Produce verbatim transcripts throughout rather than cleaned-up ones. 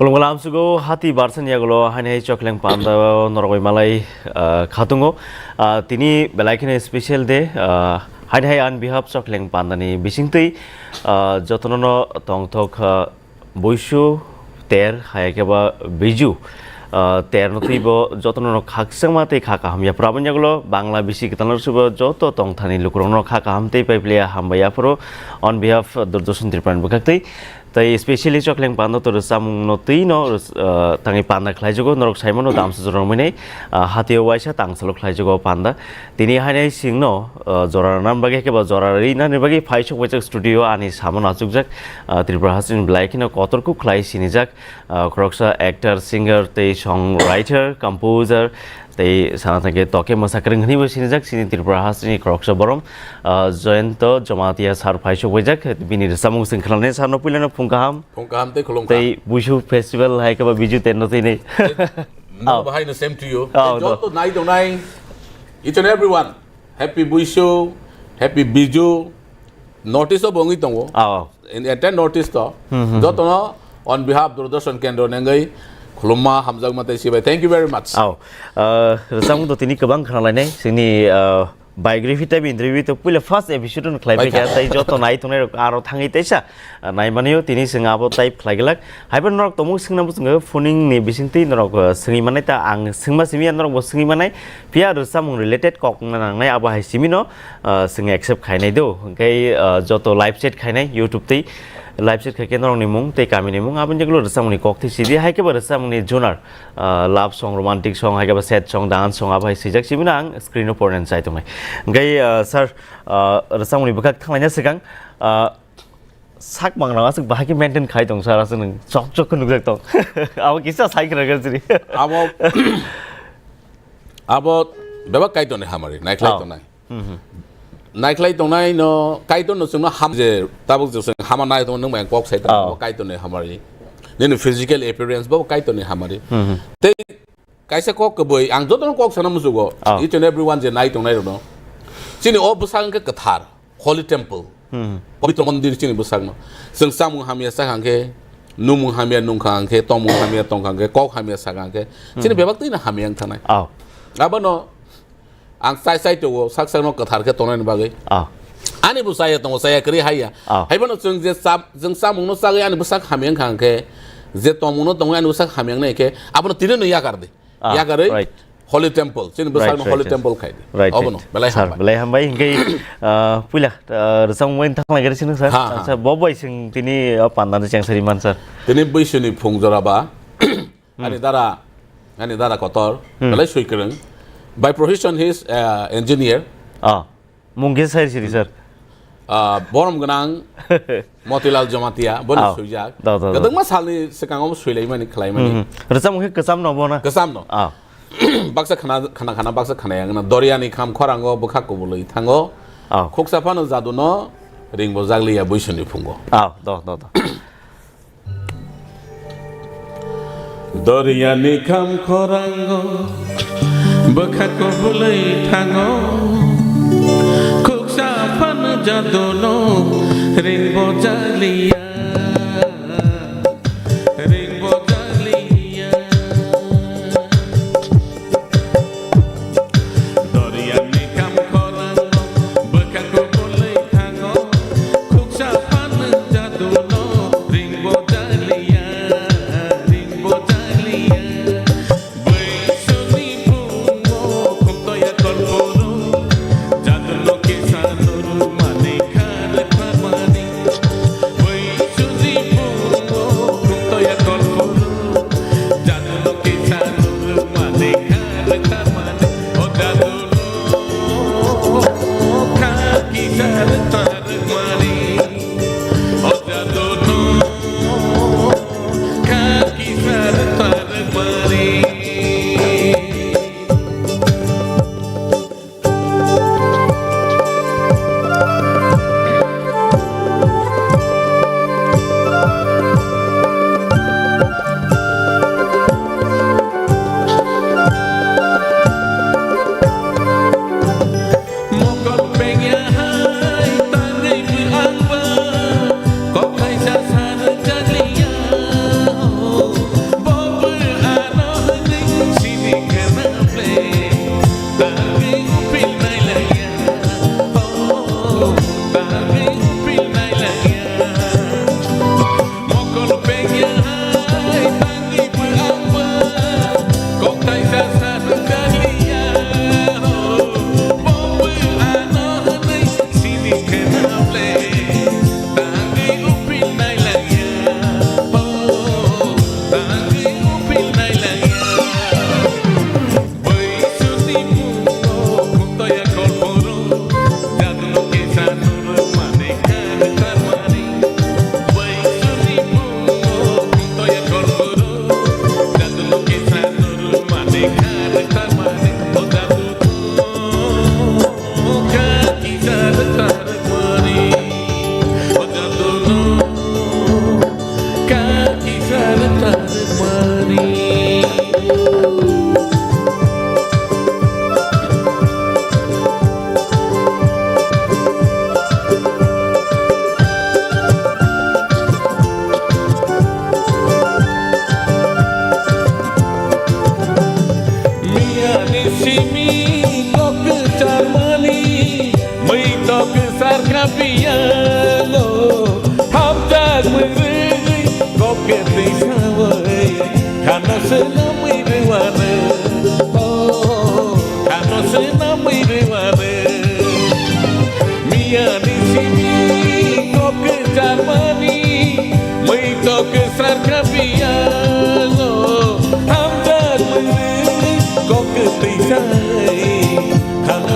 Khulumkha lamsugo hati barsan yagulo haini hai chokleng panda norogoi malai, ah, khatungo. Ah, tini belai kheno special day, ah, haini hai on behalf chokleng pandani bisingtwi, ah, jotono no tongthok, ah, buisu ter hai khe ba biju, ah, ter no twi bo jotono no khakchangma tei kha kaham yaphuru. Aboni yagulo Bangla bisi kwtal no subo joto tongthani lukurok no kha kaham tei pai pli hambai yaphuru on behalf Doordarshan Tripura ni bwkhak twi. Tei specially chokleng panda to rwchapmung no twi no, ah, tangwi panda khlaijago, norok saimano damsa jora romwi nai, ah, hatio waisa tangsalo khlaijago panda. Tini hainai singno, ah, jora rwna bagwi khe ba jora rwna ni bagwi phai sok baijak studio ani samano achukjak, ah, Tripura hasteni belai kheno kotor kuk khlai sinijak, ah, khoroksa actor, singer tei song writer, composer, tei sana thangkhe Toke Mwsakwrwng hwnwibo sinijak chini Tripura hasteni khoroksa borom, ah, Jayanta Jamatia sir phai sok baijak, bini rwchapmung chwng khwnanai sir no puilano phung kaham. Phung kaham tei khulumkha. Tei Buisu festival hai khe ba Biju ter no twi nai. Tei nono bahai no same to you. Oh, tei joto nai tongnai, each and everyone, happy Buisu, happy Biju, North East o bo wngwi tongo. Oh. In entire North East o, hmm, hmm, jotono on behalf Doordarshan Kendro ni wngwi khulumma, hamjakma tei sibai. Thank you very much. Au, ah, rwchapmung to tini kwbang khna lainai, chwngni, ah, biography type interview to puila first episode no khlai paikha, tei joto nai tongnai rok aro thangwi teisa, ah, nai manio tini chwng abo type khlai glak. Haibo norok tongmung swngna muchungo phoning ni bisingtwi norok, ah, swngwi manai ta ang swngma simi norok bo swngwi manai. Phiya rwchapmung related kok wngna nangnai, abo hai simi no, ah, chwng accept khainai do. Hwnkhe, ah, joto live chat khainai YouTube tei live chat khaikhe norokni mung tei kamini mung, aboni yagulo rwchapmungni kok twi sidi, hai khe ba rwchapmungni genre, ah, love song, romantic song, hai khe ba sad song, dance song, abo hai swijak simi no ang screen o pornani chai tongnai. Hwnkhe, ah, sir, ah, rwchapmungni bwkhak thanglaina swkang, ah, sak mangrang aswk bahai khe maintain khai tong sir, aswk nwng chok chok khe nukjak tong. Abo kisa sai khna khe siri. Abo, abo bebak Kaitorni hamari, naikhlai tongnai. Hmm, hmm. Naikhlai tongnai no Kaitor no chwngno ham je tabuk je chwng hama nai tongo, nwng bai kok sai tongo, abo Kaitorni hamari. Nini physical appearance bo Kaitorni hamari. Hmm, hmm. Tei kaisa kok kwbwi, ang jotono kok sana muchugo. Oh. Each and everyone je nai tongnai rokno. Chini o bwsang khe kwthar, holy temple. Hmm. Pabitro mondir chini bwsakno. Chwng chamung hamya chakha hwnkhe, numung hamya nungkha hwnkhe, tongmung hamya tongkha hwnkhe, kok hamya sakha hwnkhe, chini bebak twino hamya wng thanai. Oh. Abono ang chai chai tongo, sak sakno kwthar khe tongnani bagwi. Ah. Ani bo chaya tongo, chaya kwrwi haiya. Ah. Haiphano chwng je cham-, chwng chamungno chagwi ani bwsak hamya wngkha hwnkhe, je tongmungno tongwi ani bwsak hamya wngnai khe, abono tini no yakar di. Ah, yakarwi right. Holy temple, chini bwsakno right, holy right, temple khai di. Right, obono, right. Belai sir, hambai. Belai hambai. Hwnkhe, ah, puila, ah, rwchapmung bai thang lai gari sino, sir. Ha, ha. Sir, bo bai chwng tini, ah, pandani chengsari man, sir. Tini buisuni phung jora ba, Hmm. Ani dara, ani dara kotor, hmm, belai swi kwrwng. By profession, he is, uh, engineer. Ah, mung khe sai siri, sir? Ah, borom gwnang Motilal Jamatia, boni swijak. Da, da, da. Kwbangma salni swkango swilai mani, khlai mani. Hmm, hmm. Rwchapmung khe kwcham no bo na? Kwcham no. Ah. Baksa khana, khana, khana, baksa khana yang na. Doriani kham khorango bwkha kubului thango. Ah. Khuksa phano jadu no ringbo jagliya buisuni phungo. Ah, da, da, da. Doriani kham khorango bwkha kubului thango, khuksa phano jaduno ringbo jaliya, ringbo jaliya. Doriani kham khorango bwkha kubului thango, khuksa phano jaduno ringbo jaliya, ringbo jaliya. Buisuni phungo khumtoya kolporo, jaduno kisa nuru mani khar khamani. Bui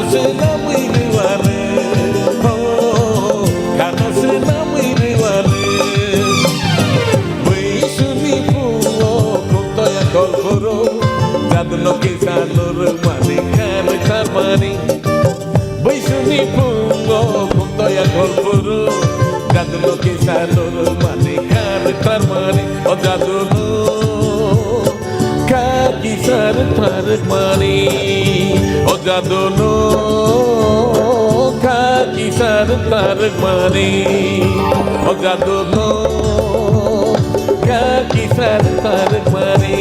Swnamwi rwani, oh, khano swnamwi rwani. Bwswni phungo khuktoya kolphuru, jadno kisa nurmani kar tharmani. Bwswni phungo khuktoya kolphuru, jadno kisa nurmani kar tharmani. O jadno Kaki sar tharmani, o jaduno. Kaki sar tharmani, o jaduno. Kaki sar tharmani,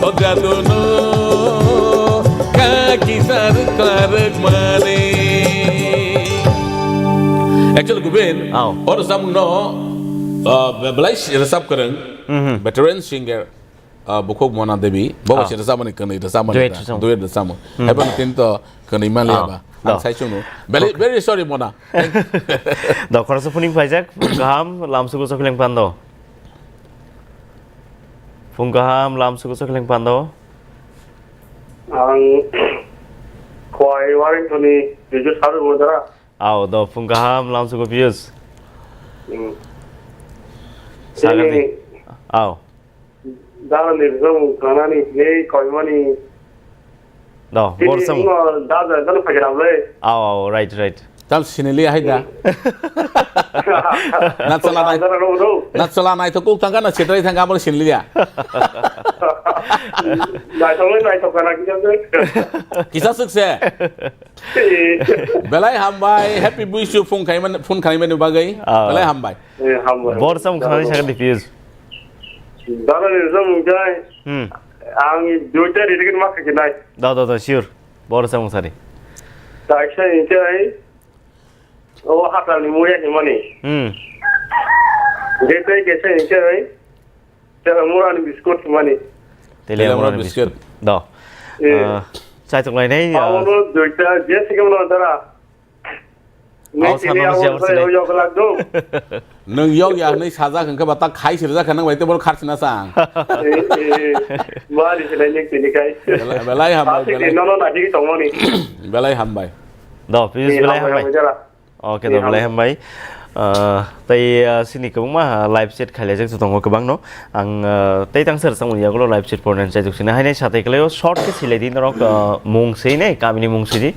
o jaduno. Kaki sar tharmani. Actually, Guben, Aw. Oro samung no, uh, belai si resap kereng, Mhm. veteran singer, Ah, bukhuk Mona Devi, bo Ah. bai se rwchapmani, kwnwi rwchapmani Duet da. rwchapmani. Duet rwchapmani. Hmm. Haibano tin to kwnwi manliya Ah, ba. Ang da. Sai chwngno. Very, Okay. very sorry, Mona. Thank you. Da, khoroksa phuning phaijak, phung kaham, lamsugo chokhleng pando. Phung kaham, lamsugo chokhleng pando. Ang Khowai Warrington ni Bijut Saru Bodara. Aw, da, phung kaham, lamsugo Piyus. Hmm. Saga di. Ini Aw. Dara ni rizom kanani hinwi koimani. Do, tini borsam. Ingo daja dano phagirab le. Aw, aw, right, right. Tam sinili ahai da. Nachola nai. Dara ro ro. Nachola nai to kuk thangka na chitrai thangka amor sinili ya. Nai to nai to kana kisa se. Kisa sukse. Belai hambai, happy wish you phone khaimani, phone khaimani bagwi. Ah. Belai hambai. Eh, hambai. Bor samung sanai sakha di Piyus. Dara ni samung jai. Hmm. Ang duita ri ri ma khakinai. Da, da, da, sure. Bor samung sari. Kaisa ni jai. O hata ni muya ni mani. Hmm. Jai tai kaisa ni jai. Tela mura ni biscuit mani. Tela mura ni biscuit. Do. Eh. Ah, chai tok lai nei, ah. Awono duita je sikam no dara. Aw, sano siya sini. Yok lagdo. Nwng yok ya hwnwi sajak hwnkhe ba ta khai sirjak kha nwng bai tei bono kharsina sa ang. Eh, eh. Mari sinai nek tini kai. Belai, belai hambai, Asik belai. Di nono nadi tongmani. Belai hambai. Do, please, eh, belai hambai, hambai. Hambai jara. Okay, eh, do, belai hambai. Hambai. Ah, tei, ah, sini kwbangma, ah, live chat khailaijak se tongo kwbangno. Ang, ah, tei tangsa rwchapmung yagulo live chat pornani chaitok sini. Hainai satai kwlaio short khe silai di norok, ah, mung swi nai, kamini mung swi di.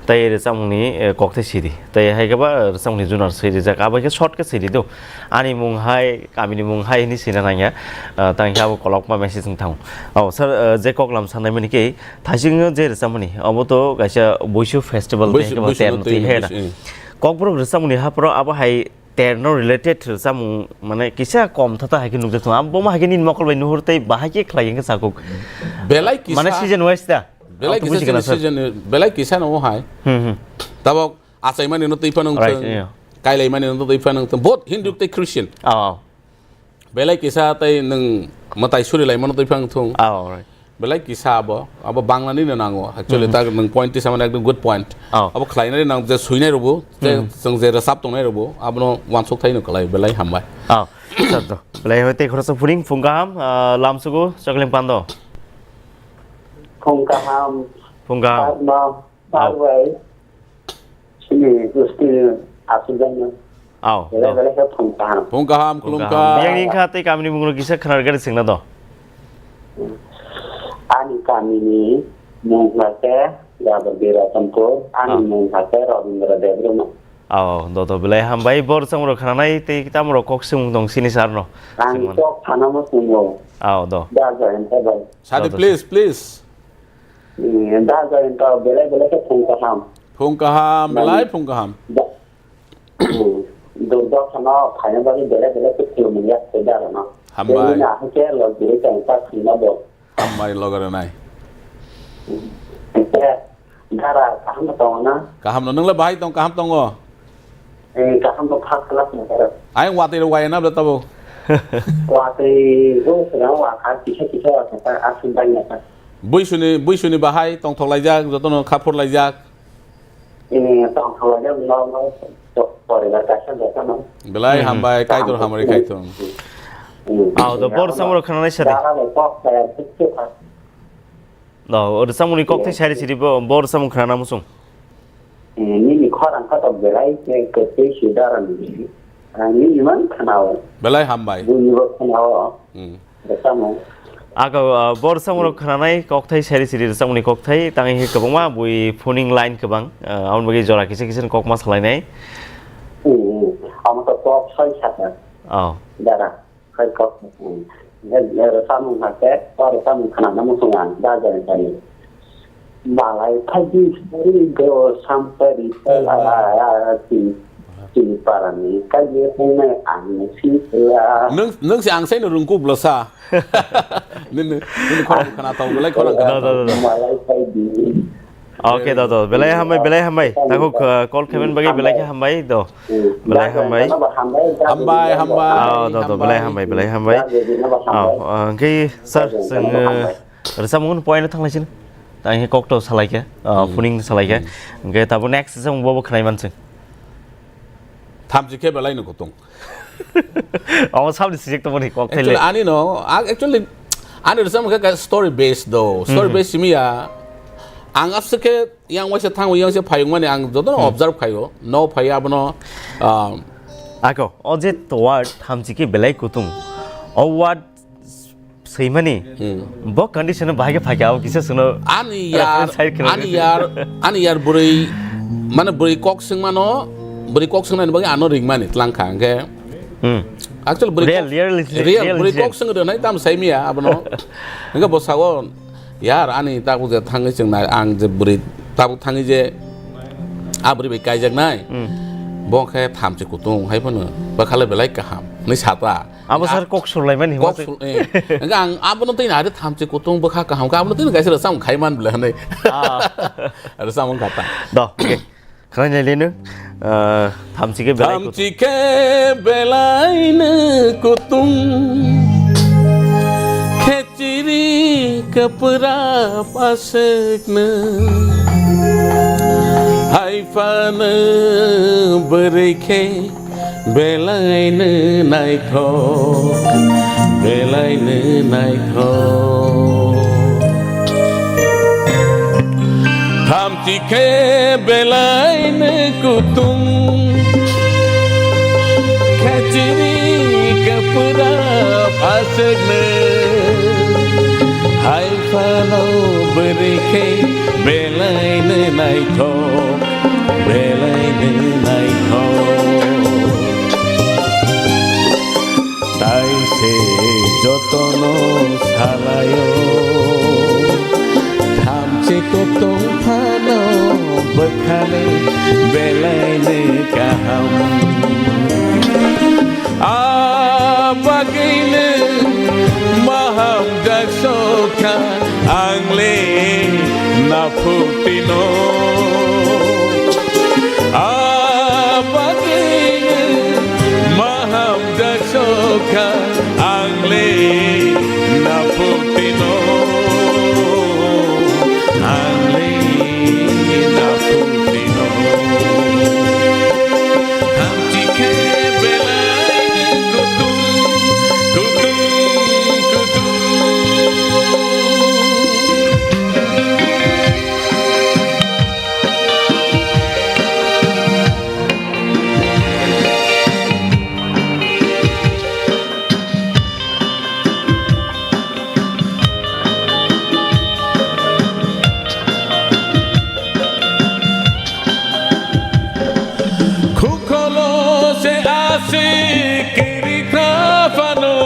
Tei rwchapmungni, eh, kok tei sidi. Tei hai khe ba rwchapmungni junar swi rijak. Abo khe short khe sidi do. Ani mung hai, kamini mung hai hwnwi sina nangya. Ah, tang khe abo kolokma message wng thango. Oh, sir, ah, je koklam sanai mani khe, thaising je rwchapmani. Abo to kaisa Buisu festival tei Buisu, khe ba Buisu ter no twi twi he da. Buisu, eh. Kokborok rwchapmungni haphoro abo hai ter no related samung, mane, kisa kom thata hai khe nukjak tongo. Abo bo ma hai khe nini mokol bai nuhur tei bahai khe khlai hwnkhe sakuk. Belai kisa. Mane season wise da? Belai kisa season, belai kisa no hai. Hmm, hmm. Tabok achaimani no twi phano wngthung. Right, yeah. Kailaimani no twi phano wngthung. Both Hindu tei Christian. Oh, oh. Belai kisa tei nwng mwtai suri laimano twi phano wngthung. Oh, right. Belai kisa abo, abo Bangla ni no nango. Actually, mhm, ta nwng point tisa mane ekdom good point. Oh. Abo khlainai nang je suinai rwbo, je, hmm, chwng je rwchap tongnai rwbo, abono wansuk thai no kwlai, belai hambai. Oh, sir to. Belai hambai tei khoroksa phuring phung kaham, ah, lamsugo chokling pando. Phung kaham. Phung kaham. Padma. Aw. Bai. Sini, gusti, aswk jani. Aw, belai, do. Belai khe phung kaham. Phung kaham, phung khulum kaham. Kha. Yang wngkha tei kamini mungno kisa khwnar gari swngna do. Ani kamini mung khe Yadav Ratanpur, ani, ah, mung khe Rabindra Debbarma. Aw, do, do, belai hambai bor samro khwnanai tei tamro kok swng tong sini sarno. Ang swngmano. Kok sana mo swngmo. Aw, do. Da join ta bai. Sadi, do, do, please, please. Hmm, da join ta belai belai khe phung kaham. Phung kaham, belai phung kaham. Da-, hmm, Durga sana khaina bagwi belai belai khe khulumya se da no. Hambai. Belai na hake lo jiri tang ta khina bo. Hambai logar nai. Hmm. Te dara kaham tongo na? Kaham no, nwngle bahai tong, kaham tongo? Eh, kaham to first class ni kara. Ayang watwi rok waya na bla tabo? Watwi o sira wa kha kisa kisa wa kha aswk bai na kha. Buisuni, buisuni bahai tongthok laijak, jotono khaphur laijak. Eh, tongthok laijak no no to poribar kaisa jotono. Belai, hmm, hambai, kaham kaitor to hamari sini. Kaitor. Hmm. Aw, do bor samro khana nai sadi. Dara bai kok kaya bukti kha. Do, o samuni kok thai sari siri bo, bor samung khana musung. Nini khorang kha to belai khe kwtwi si dara ni. Ang nini man khwnao. Belai hambai. Buini bo khwnao. Hmm. Rwchapmung. Ako, ah, bo rwchapmung rok khwnanai kokthai seri seri rwchapmung ni kokthai tangwi khe kwbangma bui phoning line kwbang, ah, aboni bagwi jora kisa kisa ni kokma salainai. Hmm, hmm. Amo to kok soi saka. Oh. Dara. Khai kok, mm, eh, eh, rwchapmung hakhe, o rwchapmung khwnana muchung ang, da jani jani. Malai phaidi sari go sampari pela, chini, chini parani kaje hungnai ang sitla. Nwng, nwng se ang saino rwngkuk bwlasa. Nini, nini khorang khwna tong, belai khorang khwna tong. Da, da, da, da. Malai phaidi. Okay, do, do. Belai hambai, belai hambai. Takhuk, uh, call khaimani bagwi belai khe hambai, do. Belai hambai. Hambai, hambai, oh, do, do, belai hambai, belai hambai. Oh, uh, hwnkhe, sir, chwng, uh, rwchapmung point o thanglaisino. Tang khe kok to salaikha, uh, phoning salaikha. Hwnkhe tabuk next rwchapmung bo bo khwnai mansing. Thamchi khe belai no kutung. Omo sabni sijik tongmani kok thai le. Actually, ani no, ang actually, ani rwchapmung khe story based do. Story based simi ya. Ang aswk khe yang waisa thango, yang se phayung mani ang joto no observe khaio. No phai abono, um, ako, o je word thamchi khe belai kutung. O word Swimani. Hmm. Bo condition bahai khe phaikha, abo kisa sungno ani yar, reference side kheno ani yar, ani yar bwrwi, mane bwrwi kok swngmano, bwrwi kok swngnani bagwi ano ringmani tlangkha, hwnkhe. Hmm. Actually, bwrwi real, kok, real, real, real bwrwi kok swng rwnai tam saimiya abono. Hwnkhe bo sao, "Yar, ani tabuk je thangwi chwng nai, ang je bwrwi tabuk thangwi je a bwrwi bai kaijaknai, hmm, bo khe thamchi kutung hai phano, bwkha le belai kaham," hinwi sata. Abo sir kok surlaimani hwnwi. Kok sur-, eh. Hwnkhe ang abono twi nai thamchi kutung bwkha kaham khe abono twi kaisa rwchapmung khai man bwle hwnwi. Ah. Rwchapmung kha ta. Do, okay. Khwlai nai lino. Ah, thamchi khe belai kutung. Thamchi khe belai no kutung. Khechiri kwpwrap aswk no. Hai phano bwrwi khe Belai no naithok, belai no naithok. Thamchi khe belai no kutung, khechiri kwpwrap aswk no. Hai phano bwrwi khe belai no naithok, belai no naithok. Tai se jotono salaio, thamchi kutung phano bwkha le belai no kaham. A bagwino ma hamjak sokha ang le naphutino. A bagwino ma hamjak sokha ang le naphutino. Ang le naphutino. Thamchi khe belai kutung, kutung, kutung. Khukolo se aswk kwrwi kha phano,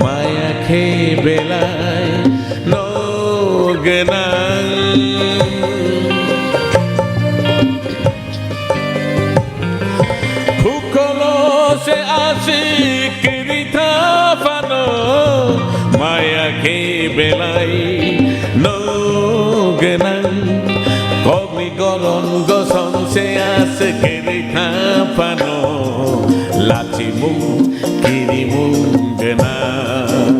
maya khe belai no gwnang. Khukolo se aswk kwrwi tha phano, maya khe belai no gwnang. Kokni goron gosong se aswk kwrwi tha phano, lachimung kirimung gwnang.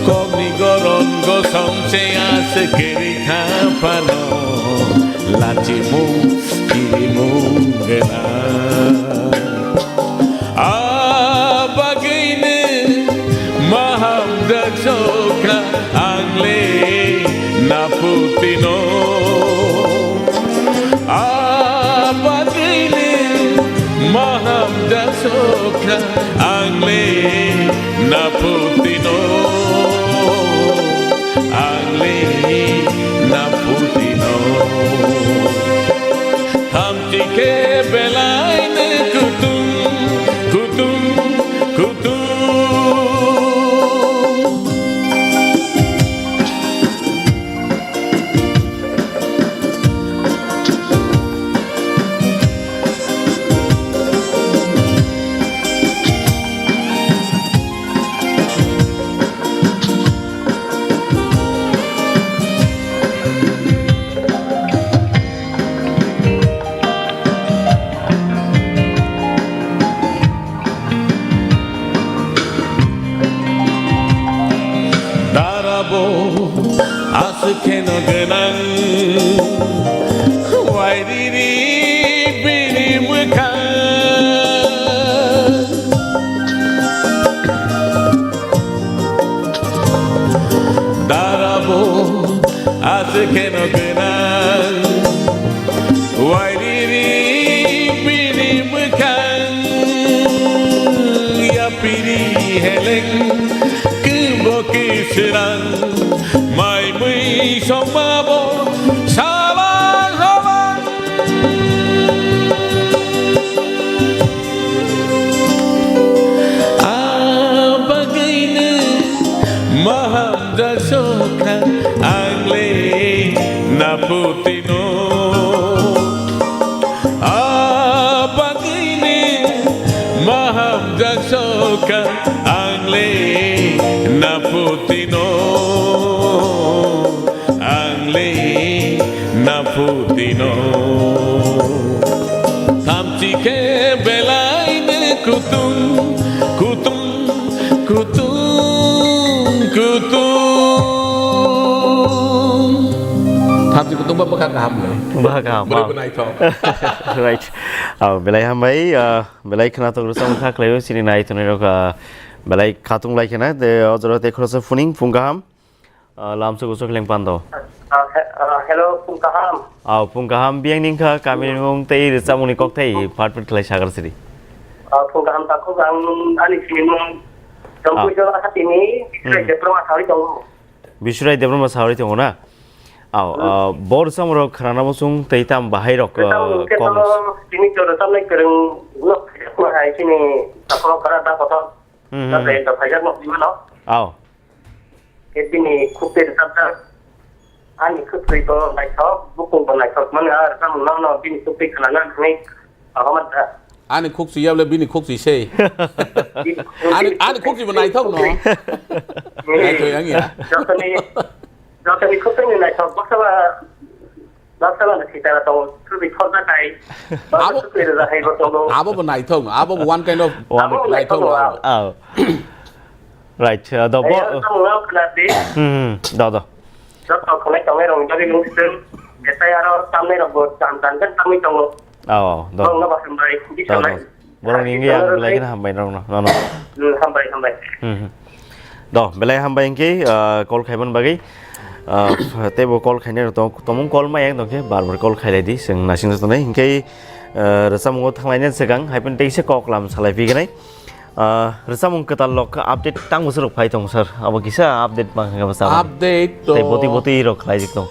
Kokni goron gosong se aswk kwrwi kha phano, lachimung kirimung gwnang. A bagwino ma hamjak sokha ang le naphutino. Ang le na putino, ang le na putino. Hamti ke belai ne kutung, kutung, kutung. Darabo aswk kheno gwnang, wairiri bini mwkhang. Darabo aswk kheno gwnang, wairiri bini mwkhang. Yapiri heleng kwbo kwswrang, mai mui songmabo salang salang. Abagwino maham jasokha ang le na putino. Abagwino maham jasokha ang le na putino. Ang le na putino. Thamchi khe belai ne kutung, kutung, kutung, kutung. Thamchi kutung ba bwkha kaham le. Bwkha kaham, Bwrwi wow. Bo naithok. Right. Oh, belai hambai, uh, belai khwnathok rwchapmung kha khlaio chini nai tongnai rok, uh, belai khatung lai khena, de, o jora te khoroksa phuning phung kaham. Ah, lamsok usok leng pando. Ah, he-, ah, hello, phung kaham. Ah, phung kaham biyang ningkha, kami ni mung tei rwchapmung ni kok tei pat pat khlai sagar siri. Ah, phung kaham takhuk ang ani sini mung. Ah. Tongkui jora khatini, Hmm. Biswrai Debbarma sawi tongo. Biswrai Debbarma sawi tongo na? Aw, Hmm. Ah, bo rwchapmung rok khwnana muchung tei tam bahai rok, Rwchapmung ah, khe kok. Tini jora tamnai kwrwng nok hai sini takhuk khara da kotor. Hmm, hmm. Nathai da phaijakno himano. Aw. Khe bini khuk twi rwchapjak. Ani khuk twi bo naithok, bukung bo naithok mani, ah, rwchapmung no, no, bini khuk twi khwnana hinwi ahomat da. Ani khuk twi yable bini khuk twi sei. Bini khuk twi Ani, ani khuk twi bo naithok no. Naithok yang ya. Jotoni, jotoni khuk twi ni naithok, baksa ba Baksa ba sitara tongo, thubwi thorna kai. Baksa Abo, thubwi rwja hai bo tongo. Abo bo naithok no, abo bo one kind of One Abo bo naithok no, naithok no. Abo. Oh. Right, uh, do Ai, bo, ang tamo ngam khna di. Hmm, hmm, do, do. Joto khonai tongnai rong jagwi nung sung. Betai aro tamnai rok bo tam tam kan tamwi tongo. Oh, do. Bong no ba hambai, di Do, sanai. do. Borok ni wngya, belai kheno hambai norokno, nono. Hmm, hambai, hambai. Hmm, hmm. Do, belai hambai hwnkhe, ah, call khaiman bagwi. Ah, teibo call khainai rok tong-, tongmung call maya wng tongkhe, bar bar call khailai di, chwng naising tongnai. Hwnkhe, ah, rwchapmungo thanglaina swkang, hai phano teisa koklam salai phi gwnai. Ah, rwchapmung kwtal rok update tang bwswk rok phai tong sir? Abo kisa update mang khe bwsa. Update to Tei boti boti rok khlai dik tong.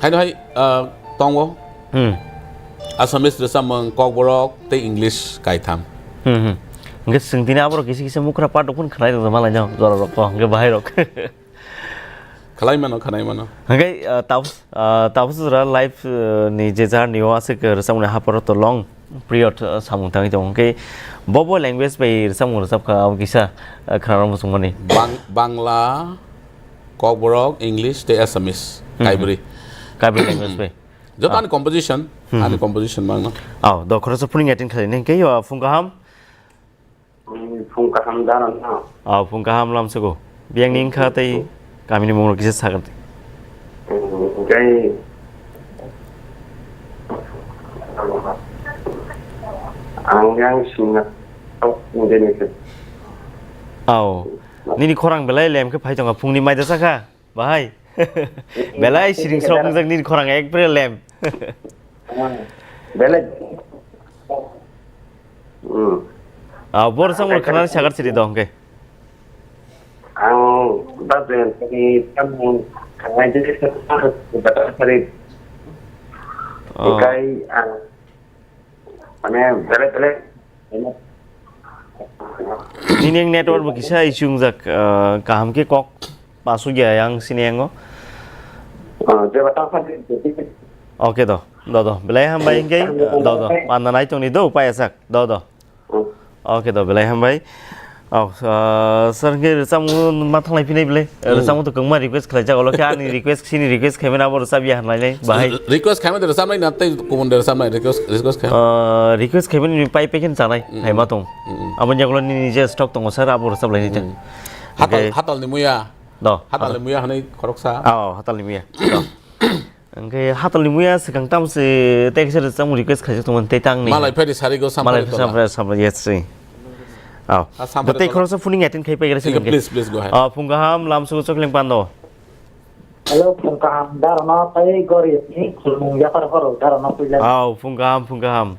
Haino hai, ah, tongo. Hmm. Assamese rwchapmung, Kokborok tei English kaitham. Hmm, hmm. Hwnkhe chwng tini aborok kisa kisa mukra part rok phano khwnai rwkha malai no, jora rok ko, hwnkhe bahai rok. Khlai mano, khlai mano. Hwnkhe, ah, tabuk, ah, tabuk jora live, ah, ni je journey o aswk rwchapmung ni haparo to long period, ah, samung tangwi tongo. Hwnkhe bo bo language bai rwchapmung rwchapkha, abo kisa, ah, khwnarok muchungmani. Bang-, Bangla, Kokborok, English tei Assamese, Hmm, hmm. kaibrwi. Kaibrwi language bai. Joto Ah. ani composition, Hmm, ani hmm. composition mangno. Oh, do khoroksa phuning attend khlainai hwnkhe, yo, phung kaham. Hmm, phung kaham dana na. Oh, phung kaham lamsoko. Biyang ni wngkha tei kamini mungno kisa sakar di. Hmm, hwnkhe ang yang singa tok hwnkhe ni khe. Oh, nini khorang belai lem khe phai tongkha, phungni mai da sakha? Bahai. Belai siring srok wngjak nini khorang ekbare lem. Ah, belai. Hmm. Ah, bor samung khana sagar siri do hwnkhe. Ang da jen tani samung khanai je sa bata sari. Oh. Ikai ang mane bele bele. Nini network bo kisa issue wngjak, ah, kaham khe kok pasuk ya yang sini yango. Ah, je bata sari. Okay do, do do. Belai hambai hwnkhe, do do. Panda nai tongni do, paya sak. Do do. Okay do, belai hambai. Oh, ah, sir, hwnkhe rwchapmung ma thanglai phinai belai. Hmm. Rwchapmung to kwbangma request khlaijak, olo khe ani request, sini request khaimani abo rwchapya hwnlainai, bahai. Re-, request khaimani de rwchapnai na tei kubun de rwchapnai, request, request khai. Ah, request khaimani pai pai khe chanai, hmm, hai ma tong. Hmm. Abo yagulo nini je stock tongo sir, abo rwchaplainai tong. Hmm. Hatal, hwnkhe hatalni muya. Do, hatalni hatal. Muya hwnwi khoroksa. Oh, hatalni muya. Do. Hwnkhe hatalni muya swkang tamo se tei kaisa rwchapmung request khaijak tongmani tei tangni. Malai phaidi sarigo Malai samphari tola. Samphari, samphari, yes, si. Oh. Ah, samphari tei tola. Khoroksa phuning attend khai paigra si hwnkhe. Please, please go ahead. Oh, phung kaham, lam sugo chokling pando. Hello, phung kaham, darano tei gori ni khulmung yapar horo, darano puila. Oh, phung kaham, phung kaham.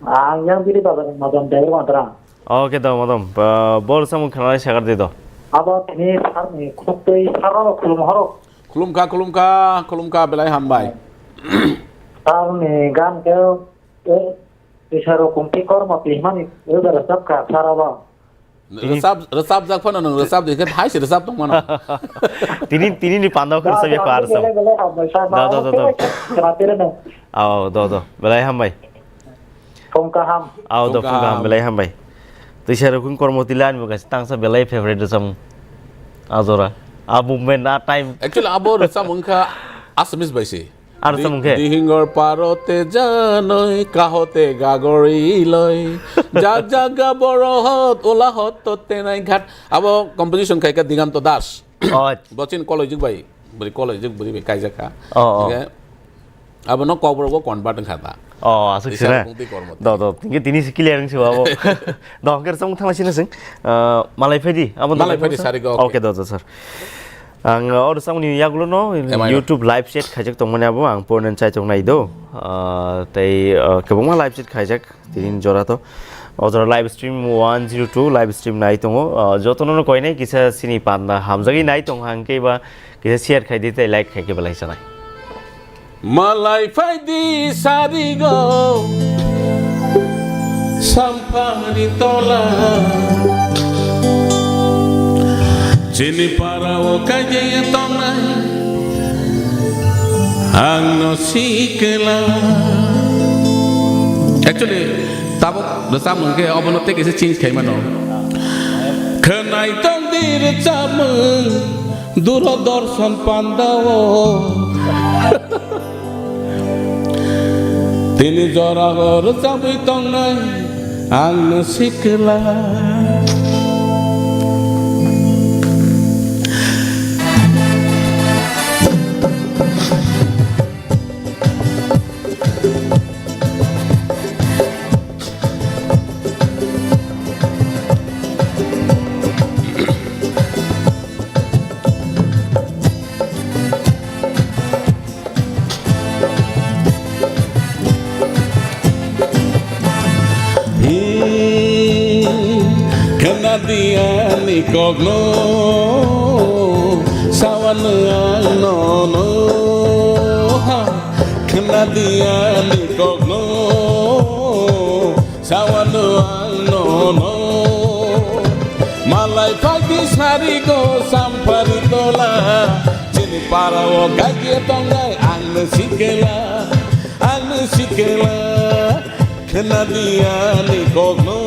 Ang yang biri bazar madam dai madra. Okay do, madam. Ba-, bor samung khanai sagar de do. Abo tini sarni khuktwi saro khulum horo. Khulumkha, khulumkha, khulumkha, belai hambai. Tarni gan ke, eh, tisaro kumpi kormo tihmani, eh, berasap ka saraba. Tini rwchap, rwchapjak phano nwng rwchap di khe hai se rwchap tong mano. Tini, tini ni pandao khe rwchap ya ko arsa. Bele, bele, hambai sa. Do, do, do, do. Kena tere no. Ao, do, do. Belai hambai. Phung kaham. Ao do, phung kaham, belai hambai. Tisa rukung kormo tila ani bo kaisa tangsa belai favorite rwchapmung. Ajora. A movement, a time. Actually, abo rwchapmung kha Assamese bai se. Ar rwchapmung khe? Di-, dihingor parote janoi, kahote gagori loi. Jak jaga boro hot, ola hot to tenai ghat. Abo composition khaika Diganto Das. Oh. Bochin college bai, bwrwi college bwrwi bai kaijak kha. Oh, oh. Hingke abono Kokborok bo convert wngkha ta. Oh, aswk sira. Tisa rukung tei kormo tei. Do, do, hingke tini se clear wngsi abo. Do, hingke rwchapmung thangla sino sing. Ah, malai phaidi, abo do Malai phaidi sarigo, okay. Okay, do, do, sir. Ang, ah, o rwchapmungni yagulo no Emaino. YouTube live chat khaijak tongmani abo ang pornen chaitok nai do. Ah, tei, ah, kwbangma live chat khaijak. Tini jora to. O jora live stream one zero two live stream nai tongo. Ah, jotono no koinai kisa sini panda hamjagwi nai tong hang khe ba kisa share khai di tei like khai khe belai sanai. Malai phai di sarigo sampari tola. Chini para o kaijaya tongnai. Ang no sikla. Actually, tabuk rwchapmung khe obono tei kisa change khai mano. Khwnai tong di rwchapmung Duro Dorson pandao. Tini jora o rwchapwi tongnai. Ang no sikla. Khna di ani kokno, sawano ang nono. Ha, khna di ani kokno, sawano ang nono. Malai phai di sarigo sampari tola. Chini para o gagi tongnai ang no sikla, ang no sikla. Khna di ani kokno.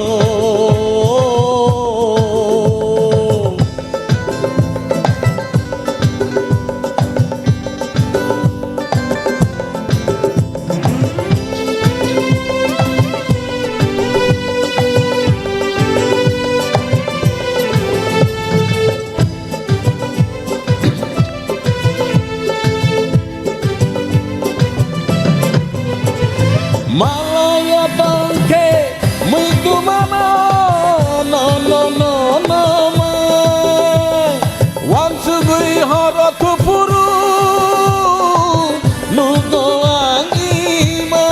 Malaya tongkhe muitu mano, no, no, no, no, ma. Wansugui horo thupuru, nugo ang ima.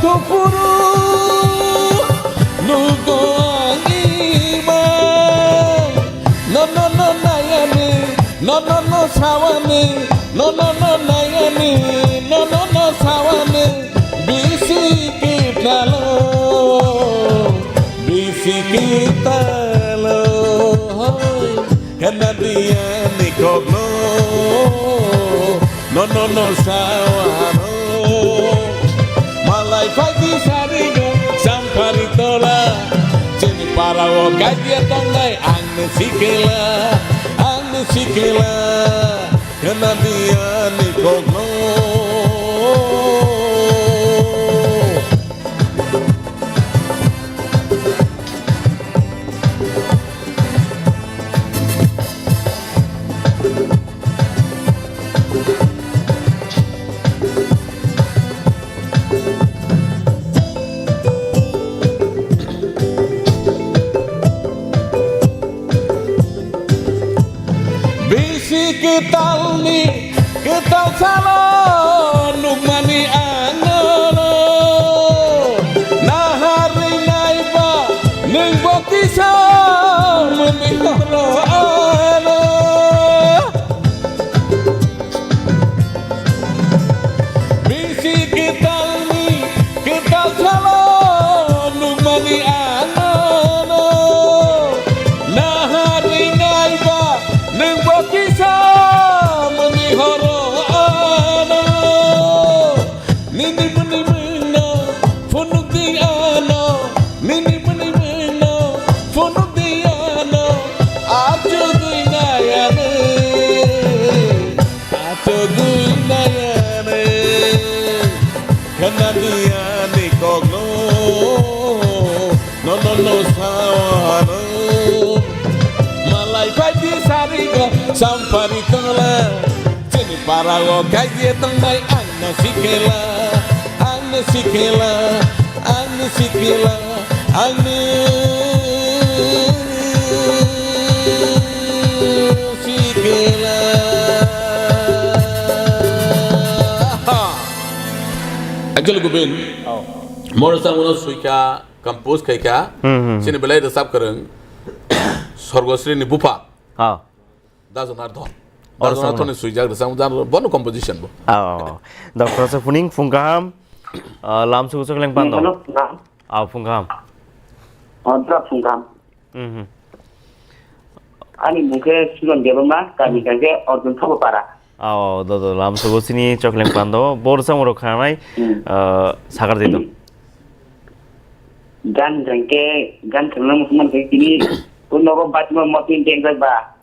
Kupuru nugo ang ima. No, no, no, nayani. No, no, no, sawani. No, no, no, nayani. No, no, no, sawani. Bisi kitalo. Bisi kitalo. Hoi. Kanadiani kokno, no, no, no, sawano. Malai phaidi sarigo, sampari tola. Chini parao gaidia tongnai, angni sikila, angni sikila. Kanadiani kokno. Bisi kwtalni, kwtal salo nukmani ang nono. Naharwi naiba nwngbo kisa mwnwi horo ano. Bisi kwtalni, kwtal salo nukmani ang nono. Naharwi naiba nwngbo kisa mwnwi horo ano. Nini bwni bwno phunukdi ano. Nini bwni bwno phunukdi ano. Achugwi nayani. Achugwi nayani, khanadiani kokno, no, no, no, sawano. Malai phaidi sarigo, sampari tola, chini parao gaiye tongnai, angno sikila, angno sikila, angno sikila. Ani sikila. Actually, Gobin, oh, moro sa uno suika compose khaika. Hmm, hmm, hmm. Sini belai resap kereng. Sorgosri ni bupa. Oh. Dajonardhon. Dajonardhon ni swijak da sang jan bono composition bo. Oh. Doctor se puning phung kaham. Ah, lam sugu sugu leng pando. Hello, phung kaham. Ah, phung kaham. Oh, da phung kaham. Mhm. Ani mung khe Sujon Debbarma, kami khe Arjun Thapa para. Oh, do do lam sugu sini chok leng pando. Bor sang ro khanai. Hmm. Ah, sagar dito. Gan jangke gan khana musman khe kini. Ko nogo bat mo motin dengjak ba.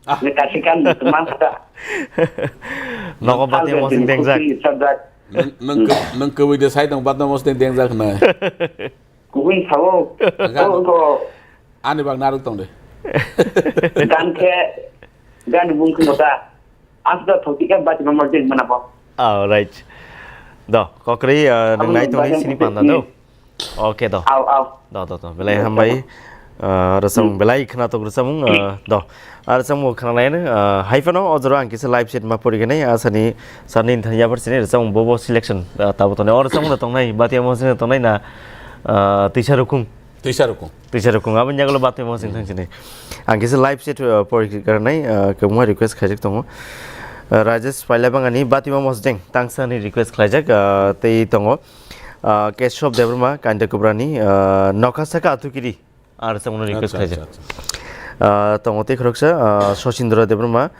Ah. Ni kasi kan teman kata. Nogo bati mosing dengjak. Nang, nang ke, nang kewi de sai tong bat mosing dengjak na. Kubui sao. Gan. Ko, ko. Ani bang naruk tong de. Gan ke, gan bung ke mota. Asda thoki kan bat mosing mana bo. Oh, right. Do, kokri, uh, nang nai tong ni sini panda do. Oke do. Au, au. Do, do, do. Belai hambai. Ah, rwchapmung belai khwnatok rwchapmung, ah, do. Ah, rwchapmung khwnalaino, ah, hai phano o jora ang kisa live set ma poriganai, asani sani thani yapar sini rwchapmung bobo selection, ah, tabo tongnai. O rwchapmung da tongnai, Batia Mosing da tongnai na, ah, Tisa Rukung. Tisa Rukung. Tisa Rukung. Aboni yagulo Batia Mosing thang sini. Ang kisa live set, ah, poriganai, ah, kwbangma request khaijak tongo. Ah, Rajesh Pailabangani Batia Mosing tangsa ni request khlaijak, ah, tei tongo. Ah, Keshab Debbarma, Kainda Kubrani, ah, Nokha Saka Athukiri, ah, rwchapmungno request khaijak. Acha, acha. Ah, tongo tei khoroksa, ah, Sosindra Debbarma,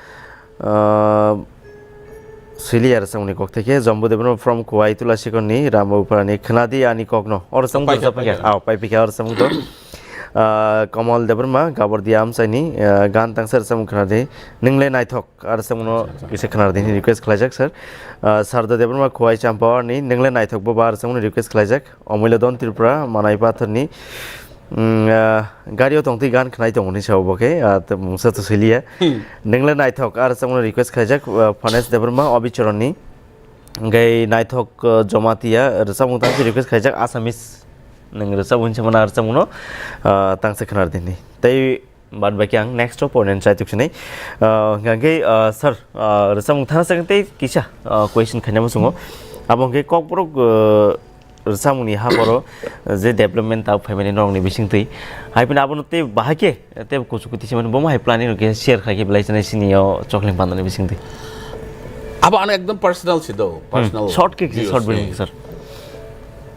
ah, Siliya rwchapmungni kok theke, Jombo Debbarma from Kuwai Tulasikorni, Ramba Uparani, Khwnadi Ani Kokno. O rwchapmung pai kha, rwchap pai kha. Aw, pai pikha o rwchapmung to. Ah, Kamal Debbarma, Gabordia Amchaini, ah, gan tangsa rwchapmung khwnadi, Nwngle Naithok. Ar rwchapmungno kisa khwnar dini request khlaijak, sir. Ah, Sarda Debbarma Khowai Champaorni, Nwngle Naithok bo ba rwchapmungno request khlaijak. Omulya Don Tripura, Manai Pathorni, mm, ah, gario tongtwi gan khnai tongo hinwi sao bo khe, ah, mungsa to siliya. Hmm. Nwngle Naithok ar rwchapmungno request khlaijak, ah, Phanes Debbarma, Obichoronni. Hwnkhe Naithok, ah, Jomatia, rwchapmung tangse request khlaijak Assamese. Nwng rwchapmung hinwi samano ar rwchapmungno, ah, tangse khwnar dini. Tei Bad baki ang next o ponen chai tuk sinai. Ah, hwnkhe, ah, sir, ah, rwchapmung thana second tei kisa, ah, question khaina muchungo. Abo hwnkhe kokborok, ah, rwchapmungni ha boro je development tabuk phaimani norokni bisingtwi. Hai phano abono tei bahai khe tei kuchuk kuti se mani bomo hai planning rok khe share khai khe belai chini sini o Chokleng Pandani bisingtwi. Abo ano ekdom personal si do, Hmm. personal Short khe kisa, views, short video eh. kisa.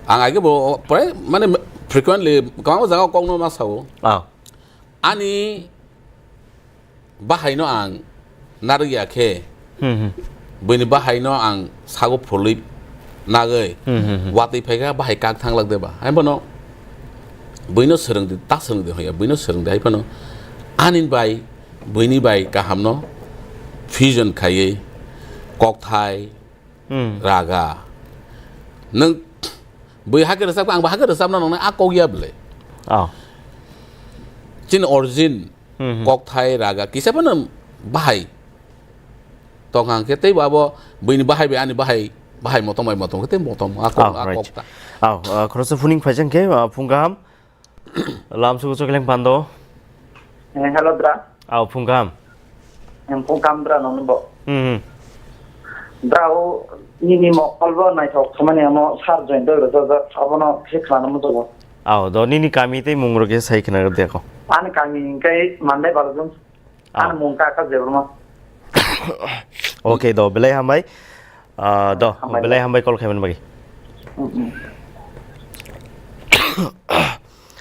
Ang age bo prai mane frequently kwbangma jaga kokno ma sao. Ah. Ani bahaino ang narwk ya khe, Hmm, hmm. buini bahaino ang sago phulwi nagwi Hmm, hmm, hmm. watwi phaikha, bahai kak thanglak de ba? Hai bono buino swrwngdi, ta swrwngdi hoya, buino swrwngdi. Hai phano ani bai, buini bai kahamno fusion khaiwi kokthai, Hmm. raga. Nwng bui hakhe rwchapkha, ang bo hakhe rwchapna nongnai, a kok ya bwle. Oh. Chini origin, Hmm, hmm. kokthai, raga, kisa phano bahai tong hang khe, tei bo abo buini bahai bai ani bahai, bahai motom bai motom khe, tei motom, a kok, Oh, a right. kok ta. Oh, uh, khoroksa phuning phaijak khe, uh, phung kaham. Lamsugo Chokleng Pando. Eh, hello, dra. Aw, phung kaham. Em, phung kaham, dra, nong bo. Hmm, hmm. Dra, o, nini mokol bo naithok khamani amo sar join doi rwjak jak, abono khe khwlano muchungo. Aw, do nini kami tei mung rok khe sai khna rw de ko. Ani kami hingkai Mandai Balajung. Aw. Ani mung ka ka Debbarma. Okay, do, belai hambai. Ah, do, Hambai. belai hambai call khaimani bagwi. Hmm, hmm.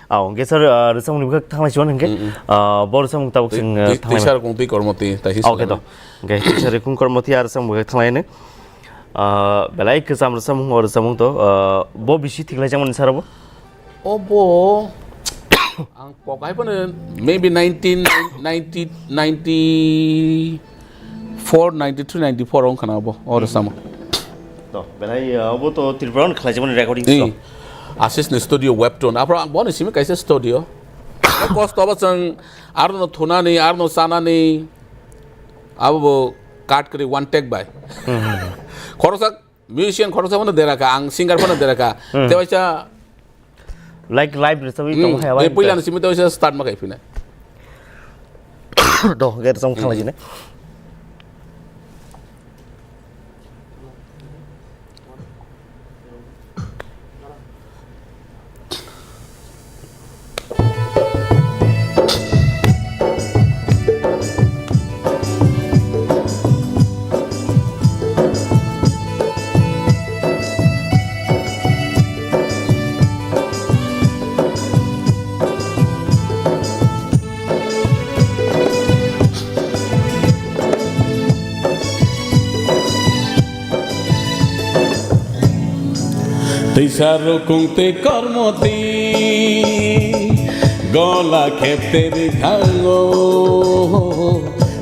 Aw, hwnkhe sir, ah, rwchapmungni bwkhak thanglai siwan hwnkhe, Mm, mm. ah, bo rwchapmung tabuk Twi-, chwng, ah, twi-, thanglai twisa man. Rwkung twi kormo twi, tai hi Okay, swnam. to. Hwnkhe twisa rwkung kormo twi, ah, rwchapmung bwkhak thanglai hwnwi. Ah, belai kwcham rwchapmung, o rwchapmung to, ah, bo bisi thik lai changmani sir bo? O bo, ang kok hai phano maybe nineteen ninety, ninety-four, ninety-three, ninety-four wng khana bo, o rwchapmung. To, belai, ah, obo to Tripura ni khlai jabani recording Eh, to. Ashish ni studio Webtone. Aphro ang boni simi kaisa studio. Kosto bo chwng arno thunani, arno chanani, abo bo cut kwrwi one take bai. Hmm, hmm, hmm. Khoroksa musician khoroksa phano deraka, ang singer phano deraka. Hmm. Tewaisa Like live rwchapwi Hmm. tongo hai Eh, abang puila ta. Ni simi tewaisa start ma kai phina. Do, ge rwchapmung Hmm. thanglai jini. Twisa rwkung twi kormo twi gola khepterwi thango.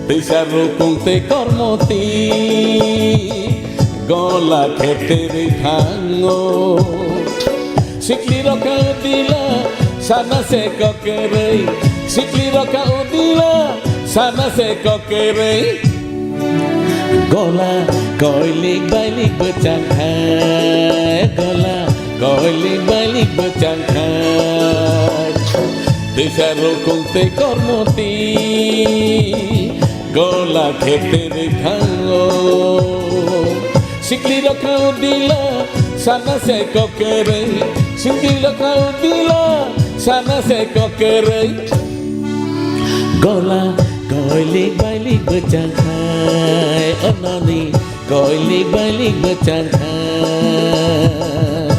Twisa rwkung twi kormo twi gola khepterwi thango. Sikli rokha dila sana se kokerei. Sikli rokha dila sana se kokerei. Gola koilik bailik bwchang khai, gola koilik bailik bwchang khai. Twisa rwkung tei kormo twi gola khepterwi thango. Sikli rokha dila sana se kokerei, sikli rokha dila sana se kokerei. Gola koilik bailik bwchang khai, ononi koilik bailik bwchang khai.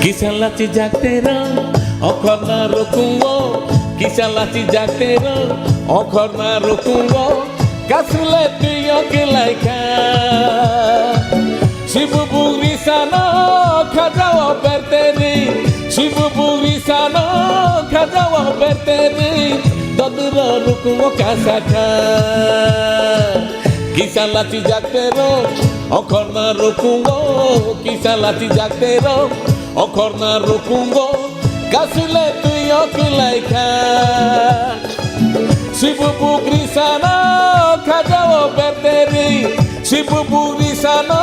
Kisa lachi jak tero, okhorna rukungo. Kisa lachi jak tero, okhorna rukungo. Kasule tuyo kilaika. Sibu bugri sano khajao berteri. Sibu bugri sano khajao berteri. Doduro rukungo kasaka. Kisa lachi jak tero, okhorna rukungo. Kisa lachi jak tero, okhorna rukungo. Kasule twi o kwlai kha. Sibu bugri sano khajao berteri. Sibu bugri sano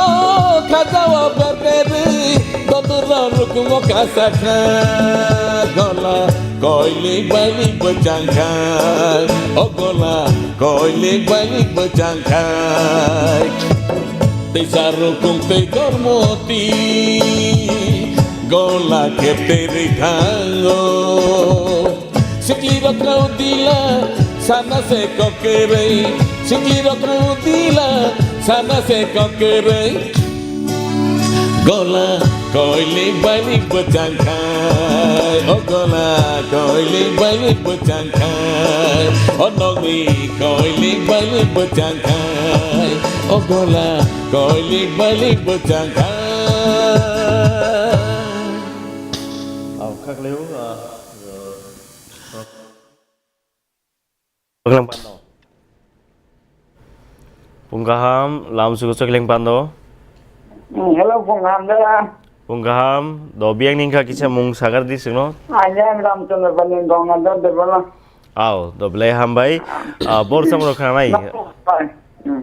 khajao berteri. Dodoro rukumo kasa kha. Gola koilik bailik bwchang khai. O gola koilik bailik bwchang khai. Tei sarukung tei kormoti gola kepteri thango. Sikli rok rao dila sana se kokerei. Sikli rok rao dila sana se kokerei. Gola koilik bailik bwchang khai. O gola koilik bailik bwchang khai. O nokni koilik bailik bwchang khai. O gola koilik bailik bwchang khai. Au, khakleo, ah, Pung kaham, lam sugo chokling pando. Hmm, hello, pung kaham, dara. Pung kaham, do biyang ningkha kisa mung sagar di singno. Anya Ramchandra Bani Gangadhar Debala. Au, do belai hambai. Ah, bor samro khanai. Hmm.